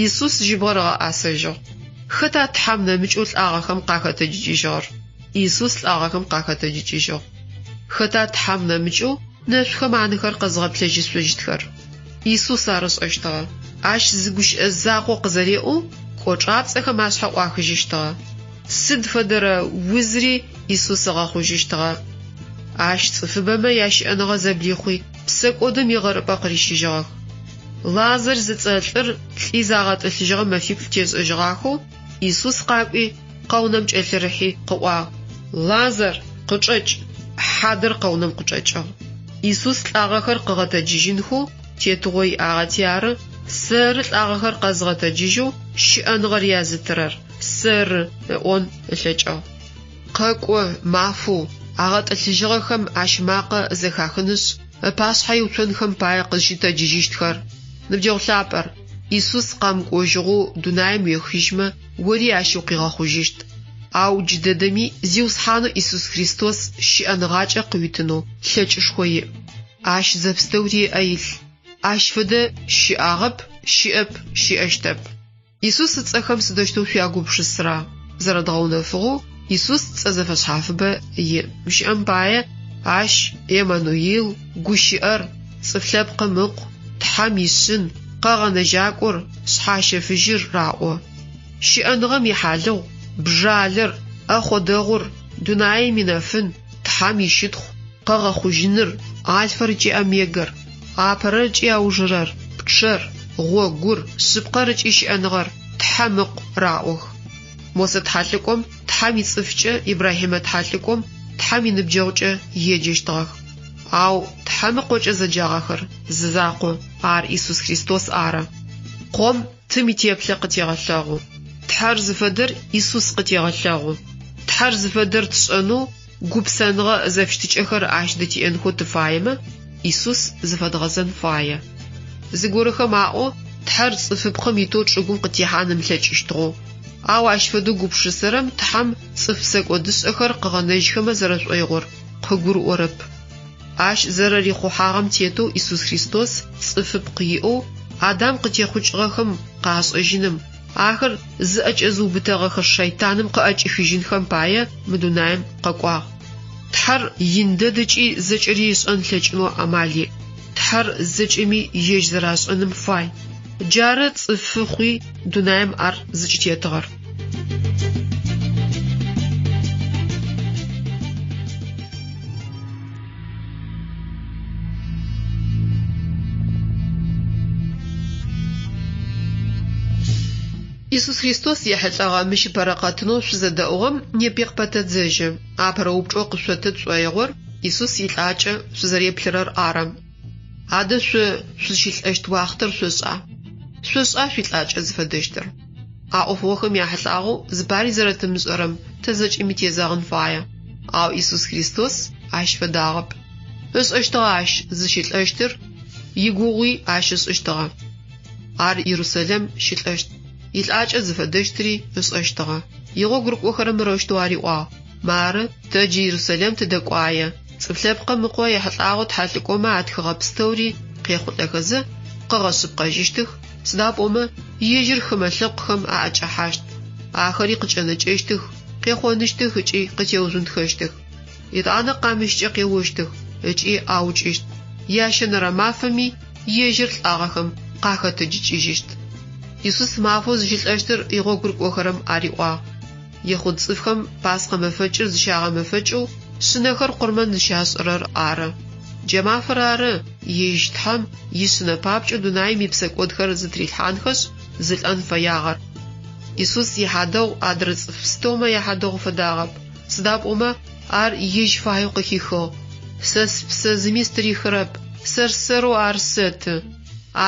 Исус жьыбгъэр ыгъэӏасэжьыгъ. Хэта Тхьэм нэмыкӏэу лӏагъэхэм къахэтэджыкӏыжьыгъэр? Исус лӏагъэхэм къахэтэджыкӏыжьыгъ. Хэта Тхьэм нэмыкӏэу нэшъухэм анэхэр къэзгъэплъэжьышъущтхэр? Исус ар ышӏэщтыгъэ. Ащ зы гущыӏэ закъо къызэреӏоу, кӏочӏапцӏэхэм ашъхьэ ӏуахыжьыщтыгъэ. Сыд фэдэрэ узри Исус ыгъэхъужьыщтыгъэ. Ащ цӏыфыбэмэ ящыӏэныгъэ зэблихъуи, псэкӏодым игъэрыпӏэ къырищыжьыгъэх. Лазарь зыцӏэ лӏыр лӏи загъэтӏылъыжьыгъэ мэфиплӏ тешӏэжьыгъахэу, Исус къакӏуи, къэунэм кӏэлъырыхьи, къыӏуагъ, Лазар, къычӏэкӏ! Хьадэр къэунэм къычӏэкӏыгъ. Исус лӏагъэхэр къыгъэтэджыжьынхэу тетыгъо иӏагъэти ары, Сэры лӏагъэхэр къэзгъэтэджыжьэу щыӏэныгъэр язытырэр, сэры, ыӏон ылъэкӏыгъ. Къэкӏо мафэу агъэтӏылъыжьыгъэхэм ащ макъэ зэхахынышъ, ыпашъхьэ иуцонхэм пае къызщытэджыжьыщтхэр. Ныбджэгъу лъапӏэр, Исус къэмыкӏожьыгъэу дунаим уехыжьмэ, ори ащ укъигъэхъужьыщт. Ау джыдэдэми Зиусхьанэу Исус Христос щыӏэныгъакӏэ къыуитынэу лъэкӏышхо иӏ. Ащ зэпстэури ыӏэ илъ. Ащ фэдэ щыӏагъэп, щыӏэп, щыӏэщтэп. Исус ыцӏэхэм сыдэущтэу шъуягупшысыра? Зэрэдгъэунэфыгъэу, Исус цӏэ зэфэшъхьафыбэ иӏ. Гущыӏэм пае, ащ Еммануил, Гущыӏэр, Цӏыф Лъэпкъым Ыкъу, Тхьэм ишъын, Къэгъэнэжьакӏор, Шъхьащэфыжьыр раӏо. Щыӏэныгъэм ихьалыгъу, Бжалэр, ӏэхъо дэгъур, Дунаим инэфын, Тхьэм ищытхъу, Къэгъэхъужьыныр, Альфэр ыкӏи Омегэр, Апэрэр ыкӏи Аужырэр, Пчъэр, Гъогур, Шъыпкъэр ыкӏи Щыӏэныгъэр, Тхьэм Ыкъу раӏох. Мосэ тхьэлӏыкӏом Тхьэм ицӏыфкӏэ, Ибрахьимэ тхьэлӏыкӏом Тхьэм иныбджэгъукӏэ еджэщтыгъэх. Ау Тхьэм Ыкъокӏэ зэджагъэхэр зы закъу, ар Исус Христос ары. Къом Тым итеплъэ къытегъэлъэгъу. Тхьэр зыфэдэр Исус къытегъэлъэгъу. Тхьэр зыфэдэр тшӏэнэу Гупсэныгъэ зэфыщытыкӏэхэр ащ дытиӏэнхэу тыфаемэ, Исус зыфэдгъэзэн фае. Зыгорэхэм аӏо Тхьэр цӏыфыпкъым итэу чӏыгум къытехьан ымылъэкӏыщтыгъэу. Ау ащ фэдэу гупшысэрэм Тхьэм цӏыф псэкӏодышӏэхэр къыгъэнэжьхэмэ зэрэшӏоигъор къыгурыӏорэп. Ащ зэрэрихъухьагъэм тетэу Исус Христос цӏыфыпкъ иӏэу Адам къытехъукӏыгъэхэм къашӏэжьыным, Ахэр зыӏэкӏэзыубытэгъэхэ шэйтаным къыӏэкӏихыжьынхэм пае мы дунаим къэкӏуагъ. Тхьэр ин дэд ыкӏи зэкӏэри ышӏэн ылъэкӏынэу амал иӏ. Тхьэр зэкӏэми ежь зэрашӏэным фай. Джары цӏыфы хъуи дунаим ар зыкӏытетыгъэр. Исус Христос ехьылӏэгъэ мыщ ыпэрэ къэтынэу шъузэдэӏугъэм непи къыпэтэдзэжьы. Апэрэ упчӏэу къышъоты тшӏоигъор Исус илӏакӏэ шъузэреплъырэр ары. Адэ шъо шъузщылӏэщт уахътэр шъошӏа? Шъошӏа шъуилӏакӏэ зыфэдэщтыр? А ӏофыгъохэм яхьылӏагъэу зыпари зэрэтымышӏэрэм тэ зэкӏэми тезэгъын фае. Ау Исус Христос ащ фэдагъэп. Ышӏэщтыгъэ ащ зыщылӏэщтыр, игугъуи ащ ышӏыщтыгъэ. Ар Ерусэлэм щылӏэщт. Илӏакӏэ зыфэдэщтри ышӏэщтыгъэ. Игъогу рыкӏохэрэм мырэущтэу ариӏуагъ, Мары, тэ джы Ерусэлэм тыдэкӏуае. Цӏыф Лъэпкъым Ыкъо ехьылӏагъэу тхьэлӏыкӏомэ атхыгъэ пстэури къехъулӏэхэзэ, къыгъэшъыпкъэжьыщтых, сыда пӏомэ ежьыр хымэ лъэпкъхэм аӏэкӏэхьащт. Ахэри къыкӏэнэкӏэщтых, къехъоныщтых ыкӏи къытеужъунтхэщтых. Етӏанэ къамыщкӏэ къеощтых ыкӏи аукӏыщт. Ящэнэрэ мафэми ежьыр лӏагъэхэм къахэтэджыкӏыжьыщт. Исус мафэу зыщылӏэщтыр игъогу рыкӏохэрэм ариӏуагъ. Ехъуд цӏыфхэм Пасхъэ мэфэкӏыр зыщагъэмэфэкӏэу шъынэхэр къурмэн зыщашӏырэр ары. Джа мафэр ары ежь Тхьэм ишъынэ папкӏэу дунаим ипсэкӏодхэр зытырилъхьанхэшъ, зылӏэн фэягъэр. Исус ихьадэгъу адрэ цӏыф пстэумэ яхьадэгъу фэдагъэп, сыда пӏомэ ар ежь фаеу къыхихыгъ. Сэ спсэ зыми стырихырэп, сэр-сэрэу ар сэты.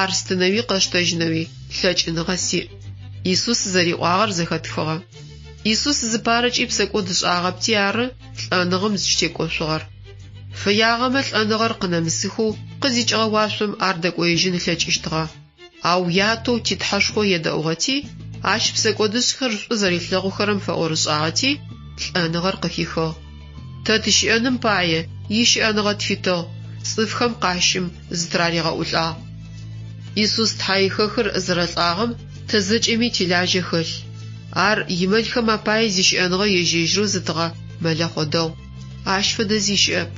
Ар стынэуи къэсштэжьынэуи лъэкӏыныгъэ сиӏ. Исус зэриӏуагъэр зэхэтхыгъэ. Исус зыпарэкӏи псэкӏод ышӏагъэпти ары лӏэныгъэм зыкӏытекӏошъугъэр. Фэягъэмэ лӏэныгъэр къынэмысыхэу къызикӏыгъэ уашъом ар дэкӏоежьын ылъэкӏыщтыгъэ. Ау Ятэу ти Тхьэшхо едэӏугъэти, ащ псэкӏодышӏхэр шӏу зэрилъэгъухэрэм фэӏорышӏагъэти, лӏэныгъэр къыхихыгъ. Тэ тыщыӏэным пае ищыӏэныгъэ тфитыгъ, цӏыфхэм къащым зытыраригъэӏулӏагъ. Исус Тхьэихэхыр зэрэлӏагъэм тэ зэкӏэми тилажьэ хэлъ. Ар имэлхэм апае зищыӏэныгъэ ежь-ежьырэу зытыгъэ мэлэхъо дэгъу. Ащ фэдэ зи щыӏэп.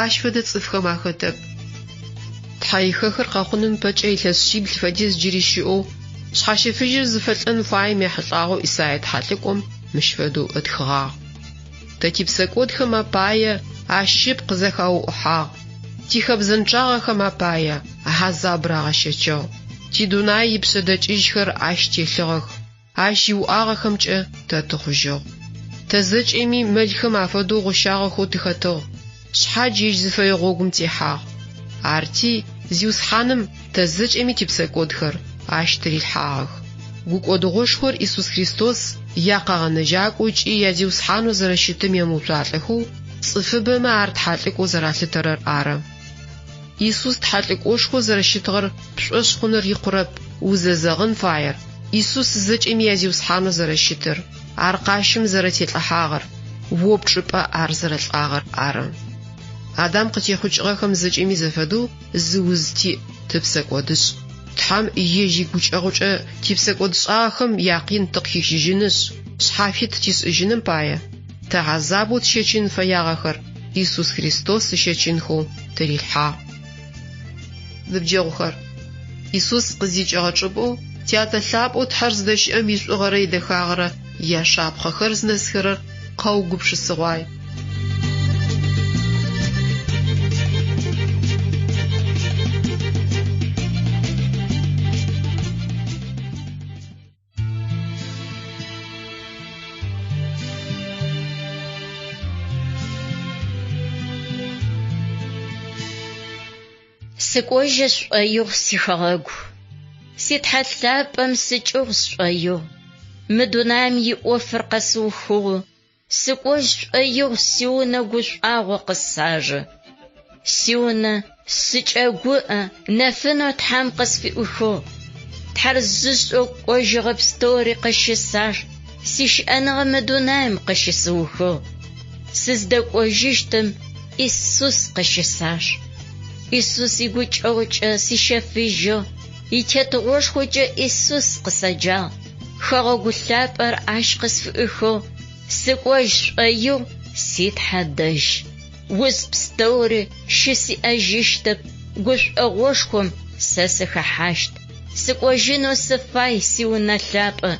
Ащ фэдэ цӏыфхэм ахэтэп. Тхьэихэхыр къэхъуным ыпэкӏэ илъэс шъибл фэдиз джыри щыӏэу, Шъхьащэфыжьыр зыфэлӏэн фаем ехьылӏагъэу Исае тхьэлӏыкӏом мыщ фэдэу ытхыгъагъ. Тэ типсэкӏодхэм апае ащ ыпкъ зэхауӏухьагъ, тихэбзэнчъагъэхэм апае хьазаб рагъэщэчыгъ, тидунай ипшъэдэкӏыжьхэр ащ телъыгъэх, ащ иуӏагъэхэмкӏэ тэ тыхъужьыгъ. Тэ зэкӏэми мэлхэм афэдэу гъощагъэхэу тыхэтыгъ, шъхьадж ежь зыфэе гъогум техьагъ. Арти, Зиусхьаным тэ зэкӏэми типсэкӏодхэр ащ тырилъхьагъэх. Гукӏодыгъошхор Исус Христос я Къэгъэнэжьакӏоу ыкӏи я Зиусхьанэу зэрэщытым емыуцуалӏэхэу, цӏыфыбэмэ ар тхьэлӏыкӏоу зэралъытэрэр ары. Исус тхьэлӏыкӏошхоу зэрэщытыгъэр пшӏошъ хъуныр икъурэп, узэзэгъын фаер, Исус зэкӏэми я Зиусхьанэу зэрэщытыр, ар къащым зэрэтелӏыхьагъэр, о пчӏыпӏэ ар зэрэлӏагъэр ары. Адам къытехъукӏыгъэхэм зэкӏэми зэфэдэу зы уз тиӏ, тыпсэкӏодышӏ. Тхьэм ежь игукӏэгъукӏэ типсэкӏодшӏагъэхэм якъин тыкъыхищыжьынышъ, шъхьафит тишӏыжьыным пае, тэ хьазабэу тщэчын фэягъэхэр Исус Христос ыщэчынхэу тырилъхьагъ. Ныбджэгъухэр, Исус къызикӏыгъэ чӏыпӏэу Тятэ Лъапӏэу Тхьэр зыдэщыӏэм ишӏугъэрэ идэхагъэрэ яшапхъэхэр зынэсхэрэр къэугупшысыгъуай. Сыкӏожьы сшӏоигъу сихэгъэгу, Си Тхьэ лъапӏэм сыкӏыгъу сшӏоигъу. Мы дунаим иӏофыр къэсыухыгъу, Сыкӏожь сшӏоигъу сиунэ гушӏуагъо къысажэ. Сиунэ сыкӏэгуӏэ, нэфынэу Тхьэм къысфиӏухыгъ. Тхьэр зышӏэу кӏожьыгъэ пстэури къыщысаж, Сищыӏэныгъэ мы дунаим къыщысыухыгъ. Сыздэкӏожьыщтым Исус къыщысаж. Исус игукӏэгъукӏэ сищэфыжьыгъ, Итетыгъошхокӏэ Исус къысэджагъ. Хэгъэгу лъапӏэр ащ къысфыӏухыгъ, Сыкӏожь сшӏоигъу си Тхьэ дэжь. Уз пстэури щысиӏэжьыщтэп, Гушӏогъошхом сэ сыхэхьащт. Сыкӏожьынэу сыфай сиунэ лъапӏэ,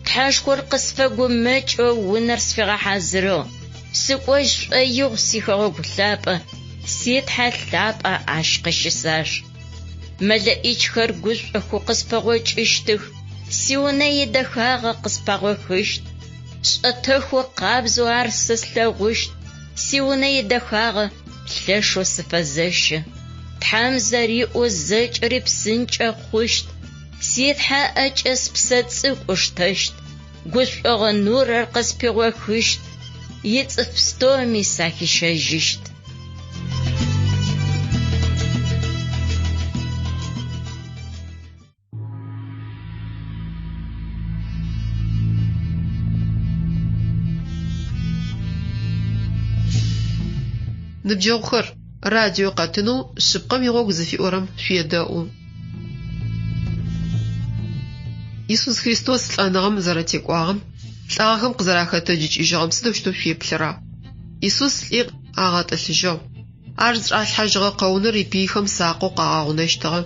Тхьэшхор къысфэгумэкӏэу унэр сфигъэхьазырыгъ. Сыкӏожь сшӏоигъу сихэгъэгу лъапӏэ, Си Тхьэ лъапӏэ ащ къыщысаж. Мэлэӏичхэр гушӏохэу къыспэгъокӏыщтых, Сиунэ идэхагъэ къыспагъохыщт. Шӏэтэхо къабзэу ар сэ слъэгъущт, Сиунэ идэхагъэ лъэшэу сыфэзэщы. Тхьэм зэриӏоу зэкӏэри псынкӏэ хъущт, Си Тхьэ ӏэкӏэ спсэ цӏыкӏу ыштэщт, Гушӏогъо нурэр къыспигъохыщт, Ицӏыф пстэуми сахищэжьыщт. Ныбджэгъухэр, радио къэтынэу Шъыпкъэм игъогу зыфиӏорэм шъуедэӏу. Исус Христос лӏэныгъэм зэрэтекӏуагъэм, лӏагъэхэм къызэрахэтэджыкӏыжьыгъэм сыдэущтэу шъуеплъыра? Исус лӏи Агъэтӏылъыжьыгъ. Ар зычӏалъхьажьыгъэ къэунэр ипыйхэм сакъэу къагъэгъунэщтыгъэ.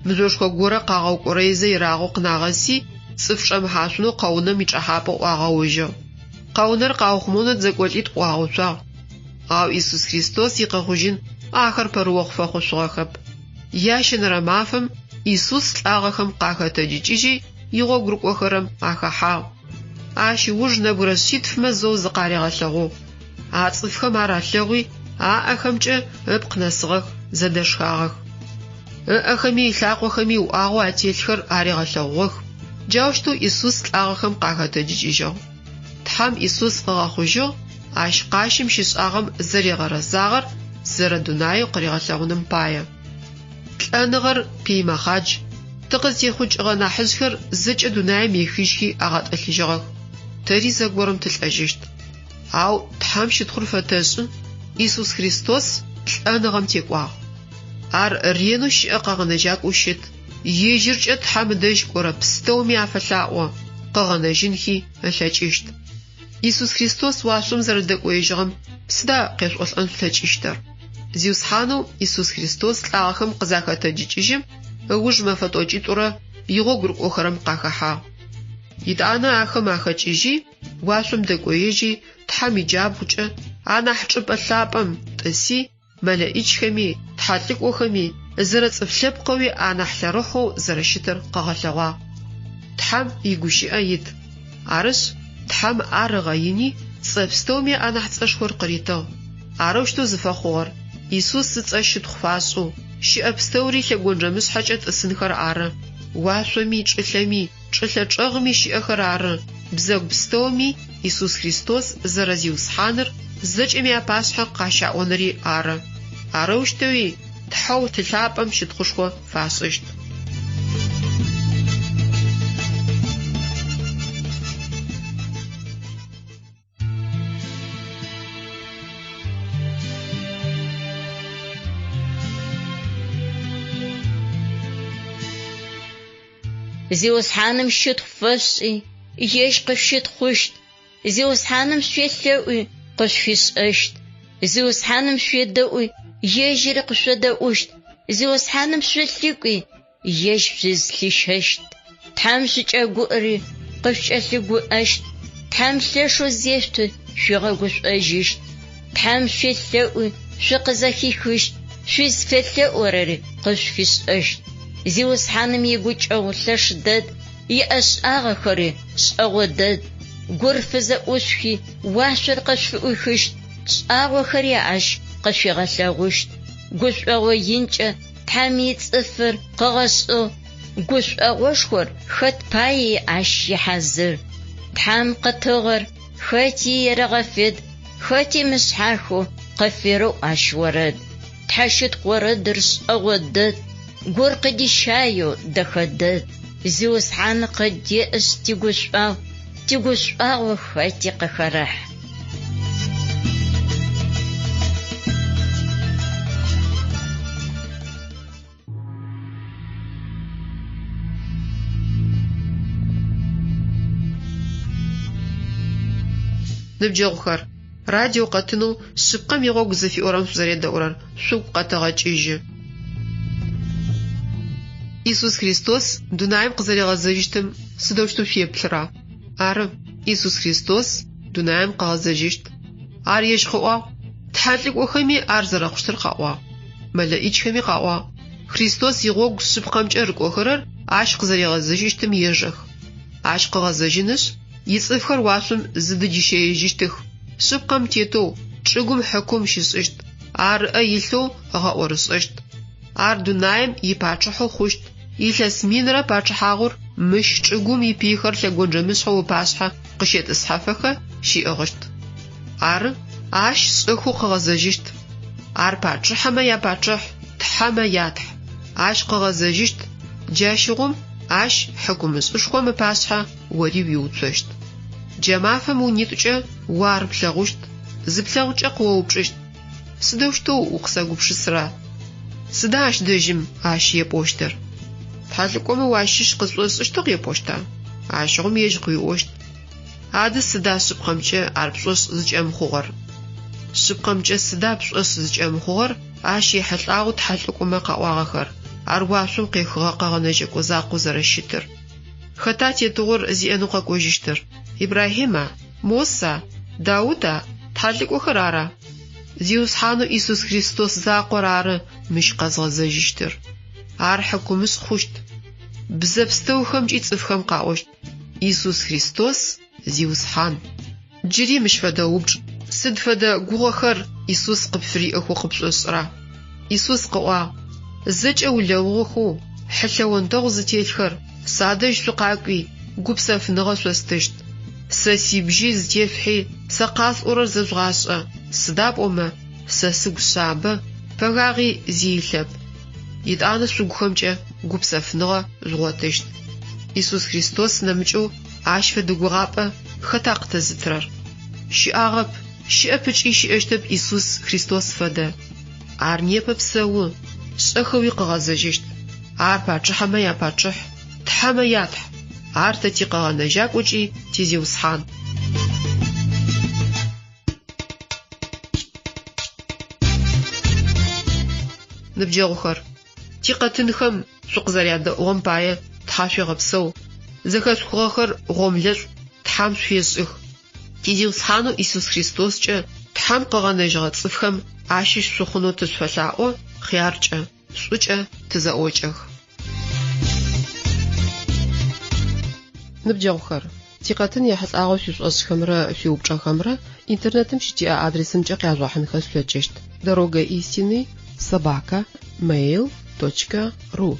Мыжъошхо горэ къагъэукӏорэизэ ерагъэу къынагъэси, цӏыф чӏэмыхьашъунэу къэунэм ичӏэхьапӏэ ӏуагъэожьыгъ. Къэунэр къаухъумэнэу дзэкӏолӏитӏу ӏуагъэуцуагъ. Ау Исус Христос икъэхъужьын ахэр пэрыохъу фэхъушъугъэхэп. Ящэнэрэ мафэм Исус лӏагъэхэм къахэтэджыкӏыжьи, игъогу рыкӏохэрэм ахэхьагъ. Ащ ыуж нэбгырэ шъитфымэ зэу зыкъаригъэлъэгъугъ. А цӏыфхэм ар алъэгъуи, аӏэхэмкӏэ ыпкъ нэсыгъэх, зэдэшхагъэх. Ыӏэхэми ылъакъохэми уӏагъэу ателъхэр аригъэлъэгъугъэх. Джаущтэу Исус лӏагъэхэм къахэтэджыкӏыжьыгъ. Тхьэм Исус къыгъэхъужьыгъ, ащ къащым щишӏагъэм зэригъэрэзагъэр зэрэдунаеу къыригъэлъэгъуным пае. Лӏэныгъэр пый мэхъадж. Тыкъызтехъукӏыгъэ нахьыжъхэр зэкӏэ дунаим ехыжьхи агъэтӏылъыжьыгъэх. Тэри зэгорэм тылӏэжьыщт. Ау Тхьэм щытхъур фэтэшӏы, Исус Христос лӏэныгъэм текӏуагъ. Ар ренэу щыӏэ Къэгъэнэжьакӏоу щыт, ежьыркӏэ Тхьэм ыдэжь кӏорэ пстэуми афэлъаӏо, къыгъэнэжьынхи ылъэкӏыщт. Исус Христос уашъом зэрэдэкӏоежьыгъэм сыда къешъуӏолӏэн шъулъэкӏыщтыр? Зиусхьанэу Исус Христос лӏагъэхэм къызахэтэджыкӏыжьым ыуж мэфэ тӏокӏитӏурэ игъогу рыкӏохэрэм къахэхьагъ. Етӏанэ ахэм ахэкӏыжьи, уашъом дэкӏоежьи, Тхьэм иджабгъукӏэ, анахь чӏыпӏэ лъапӏэм, тӏыси, мэлэӏичхэми, тхьэлӏыкӏохэми, зэрэцӏыф лъэпкъэуи анахь лъэрыхьэу зэрэщытыр къыгъэлъэгъуагъ. Тхьэм игущыӏэ ит. Арышъ, Тхьэм ар ыгъэини, цӏэ пстэуми анахь цӏэшхор къыритыгъ. Арэущтэу зыфэхъугъэр, Исус ыцӏэ щытхъу фашӏэу, щыӏэ пстэури лъэгонджэмышъхьэкӏэ тӏысынхэр ары, уашъоми, чӏылъэми, чӏылъэ чӏэгъми щыӏэхэр ары, бзэгу пстэуми Исус Христос зэрэ Зиусхьаныр зэкӏэми апашъхьэ къащаӏоныри ары. Арэущтэуи Тхьэу Ты лъапӏэм щытхъушхо фашӏыщт. Зиусхьаным щытхъу фэшъушӏи, ежь къышъущытхъущт. Зиусхьаным шъуелъэӏуи, къышъуфишӏэщт. Зиусхьаным шъуедэӏуи, ежьыри къышъодэӏущт. Зиусхьаным шъулъыкӏуи, ежь шъузлъищэщт. Тхьэм шъукӏэгуӏэри, къышъукӏэлъыгуӏэщт. Тхьэм лъэшэу зешъути, шъуигъэгушӏожьыщт. Тхьэм шъуелъэӏуи, шъукъызэхихыщт, шъузфелъэӏурэри къышъуфишӏэщт. Зиусхьаным игукӏэгъу лъэш дэд, иӏэшӏагъэхэри шӏэгъо дэд. Гур фызэӏушъухи, уашъор къышъуфыӏуихыщт, шӏагъохэри ащ къышъуигъэлъэгъущт. Гушӏогъо инкӏэ Тхьэм ицӏыфыр къыгъэшӏыгъ, гушӏогъошхор хэт паий ащ ихьазыр. Тхьэм къытыгъэр хэти ерэгъэфед, хэти мышъхьахэу къыферэӏу ащ орэд. Тхьэщытхъу орэдыр шӏэгъо дэд, гур къыдищаеу дэхэ дэд. Зиусхьан къыддеӏэшъ тигушӏуагъу, тигушӏуагъо хэти къыхэрэхь. Ныбджэгъухэр, радио къэтынэу Шъыпкъэм игъогу зыфиӏорэм шъузэредэӏурэр шъугу къэтэгъэкӏыжьы. Исус Христос дунаим къызэригъэзэжьыщтым сыдэущтэу шъуеплъыра? Ары, Исус Христос дунаим къыгъэзэжьыщт. Ар ежь къыӏуагъ. Тхьэлӏыкӏохэми ар зэрэхъущтыр къаӏуагъ. Мэлэӏичхэми къаӏуагъ. Христос игъогу шъыпкъэмкӏэ рыкӏохэрэр ащ къызэригъэзэжьыщтым ежэх. Ащ къыгъэзэжьынышъ, ицӏыфхэр уашъом зыдыдищэежьыщтых. Шъыпкъэм тетэу чӏыгум хьыкум щишӏыщт, ар ыӏэ илъэу ыгъэӏорышӏэщт. Ар дунаим ипачъыхьэу хъущт. Илъэс минрэ пачъыхьагъур мыщ чӏыгум ипыйхэр лъэгонджэмышъхьэу ыпашъхьэ къыщетӏысхьэфэхэ щиӏыгъыщт. Ары, ащ шӏэхэу къыгъэзэжьыщт. Ар пачъыхьэмэ япачъыхь, тхьэмэ ятхь. Ащ къыгъэзэжьыщт, джащыгъум ащ хьыкумышӏышхом ыпашъхьэ ори уиуцощт. Джа мафэм унитӏукӏэ о ар плъэгъущт, зыплъэгъукӏэ къыоупчӏыщт, Сыдэущтэу укъысэгупшысэра? Сыда ащ дэжьым ащ епӏощтыр? Тхьэлӏыкӏомэ уащыщ къысшӏошӏыщтыгъ епӏощта? Ащыгъум ежь къыуиӏощт. Адэ сыда шъыпкъэмкӏэ ар пшӏошъ зыкӏэмыхъугъэр? Шъыпкъэмкӏэ сыда пшӏошъ зыкӏэмыхъугъэр ащ ехьылӏагъэу тхьэлӏыкӏомэ къаӏуагъэхэр, ар уашъом къехыгъэ Къэгъэнэжьэкӏо закъоу зэрэщытыр? Хэта тетыгъор зиӏэнэу къэкӏожьыщтыр? Ибрахьима? Моса? Даута? Тхьэлӏыкӏохэр ара? Зиусхьанэу Исус Христос закъор ары мыщ къэзгъэзэжьыщтыр. Ар хьыкумышӏ хъущт. Бзэ пстэухэмкӏи цӏыфхэм къаӏощт: Исус Христос Зиусхьан. Джыри мыщ фэдэ упчӏ, Сыд фэдэ гугъэхэр Исус къыпфыриӏэхэу къыпшӏошӏыра? Исус къыӏуагъ, Зэкӏэ улэугъэхэу, хьылъэ онтэгъу зытелъхэр, садэжь шъукъакӏуи, гупсэфыныгъэ шъостыщт. Сэ сибжьи зытешъухьи, сэ къасӏорэр зэжъугъашӏэ, сыда пӏомэ, сэ сыгу шъабэ, пэгагъи зи илъэп. Етӏанэ шъугухэмкӏэ гупсэфыныгъэ жъугъотыщт. Исус Христос нэмыкӏэу ащ фэдэ гугъапӏэ хэта къытэзытырэр? Щыӏагъэп, щыӏэп ыкӏи щыӏэщтэп Исус Христос фэдэ. Ар непэ псэу, шӏэхэуи къыгъэзэжьыщт. Ар пачъыхьэмэ япачъыхь, тхьэмэ ятхь. Ар тэ ти Къэгъэнэжьакӏокӏи ти Зиусхьан. Ныбджэгъухэр, тикъэтынхэм шъукъызэрядэӏугъэм пае тхьашъуегъэпсэу, зэхэшъухыгъэхэр гъомлэшӏу Тхьэм шъуешӏых. Ти Зиусхьанэу Исус Христоскӏэ Тхьэм къыгъэнэжьыгъэ цӏыфхэм ащыщ шъухъунэу тышъуфэлъаӏо, хъяркӏэ, шӏукӏэ тызэӏокӏэх. Ныбджэгъухэр, тикъэтын ехьылӏагъэу шъуишӏошӏхэмрэ шъуиупчӏэхэмрэ Интернетым щытиӏэ адресымкӏэ къяжъугъэхьынхэ шъулъэкӏыщт: Дорога истины собака mail точка ру.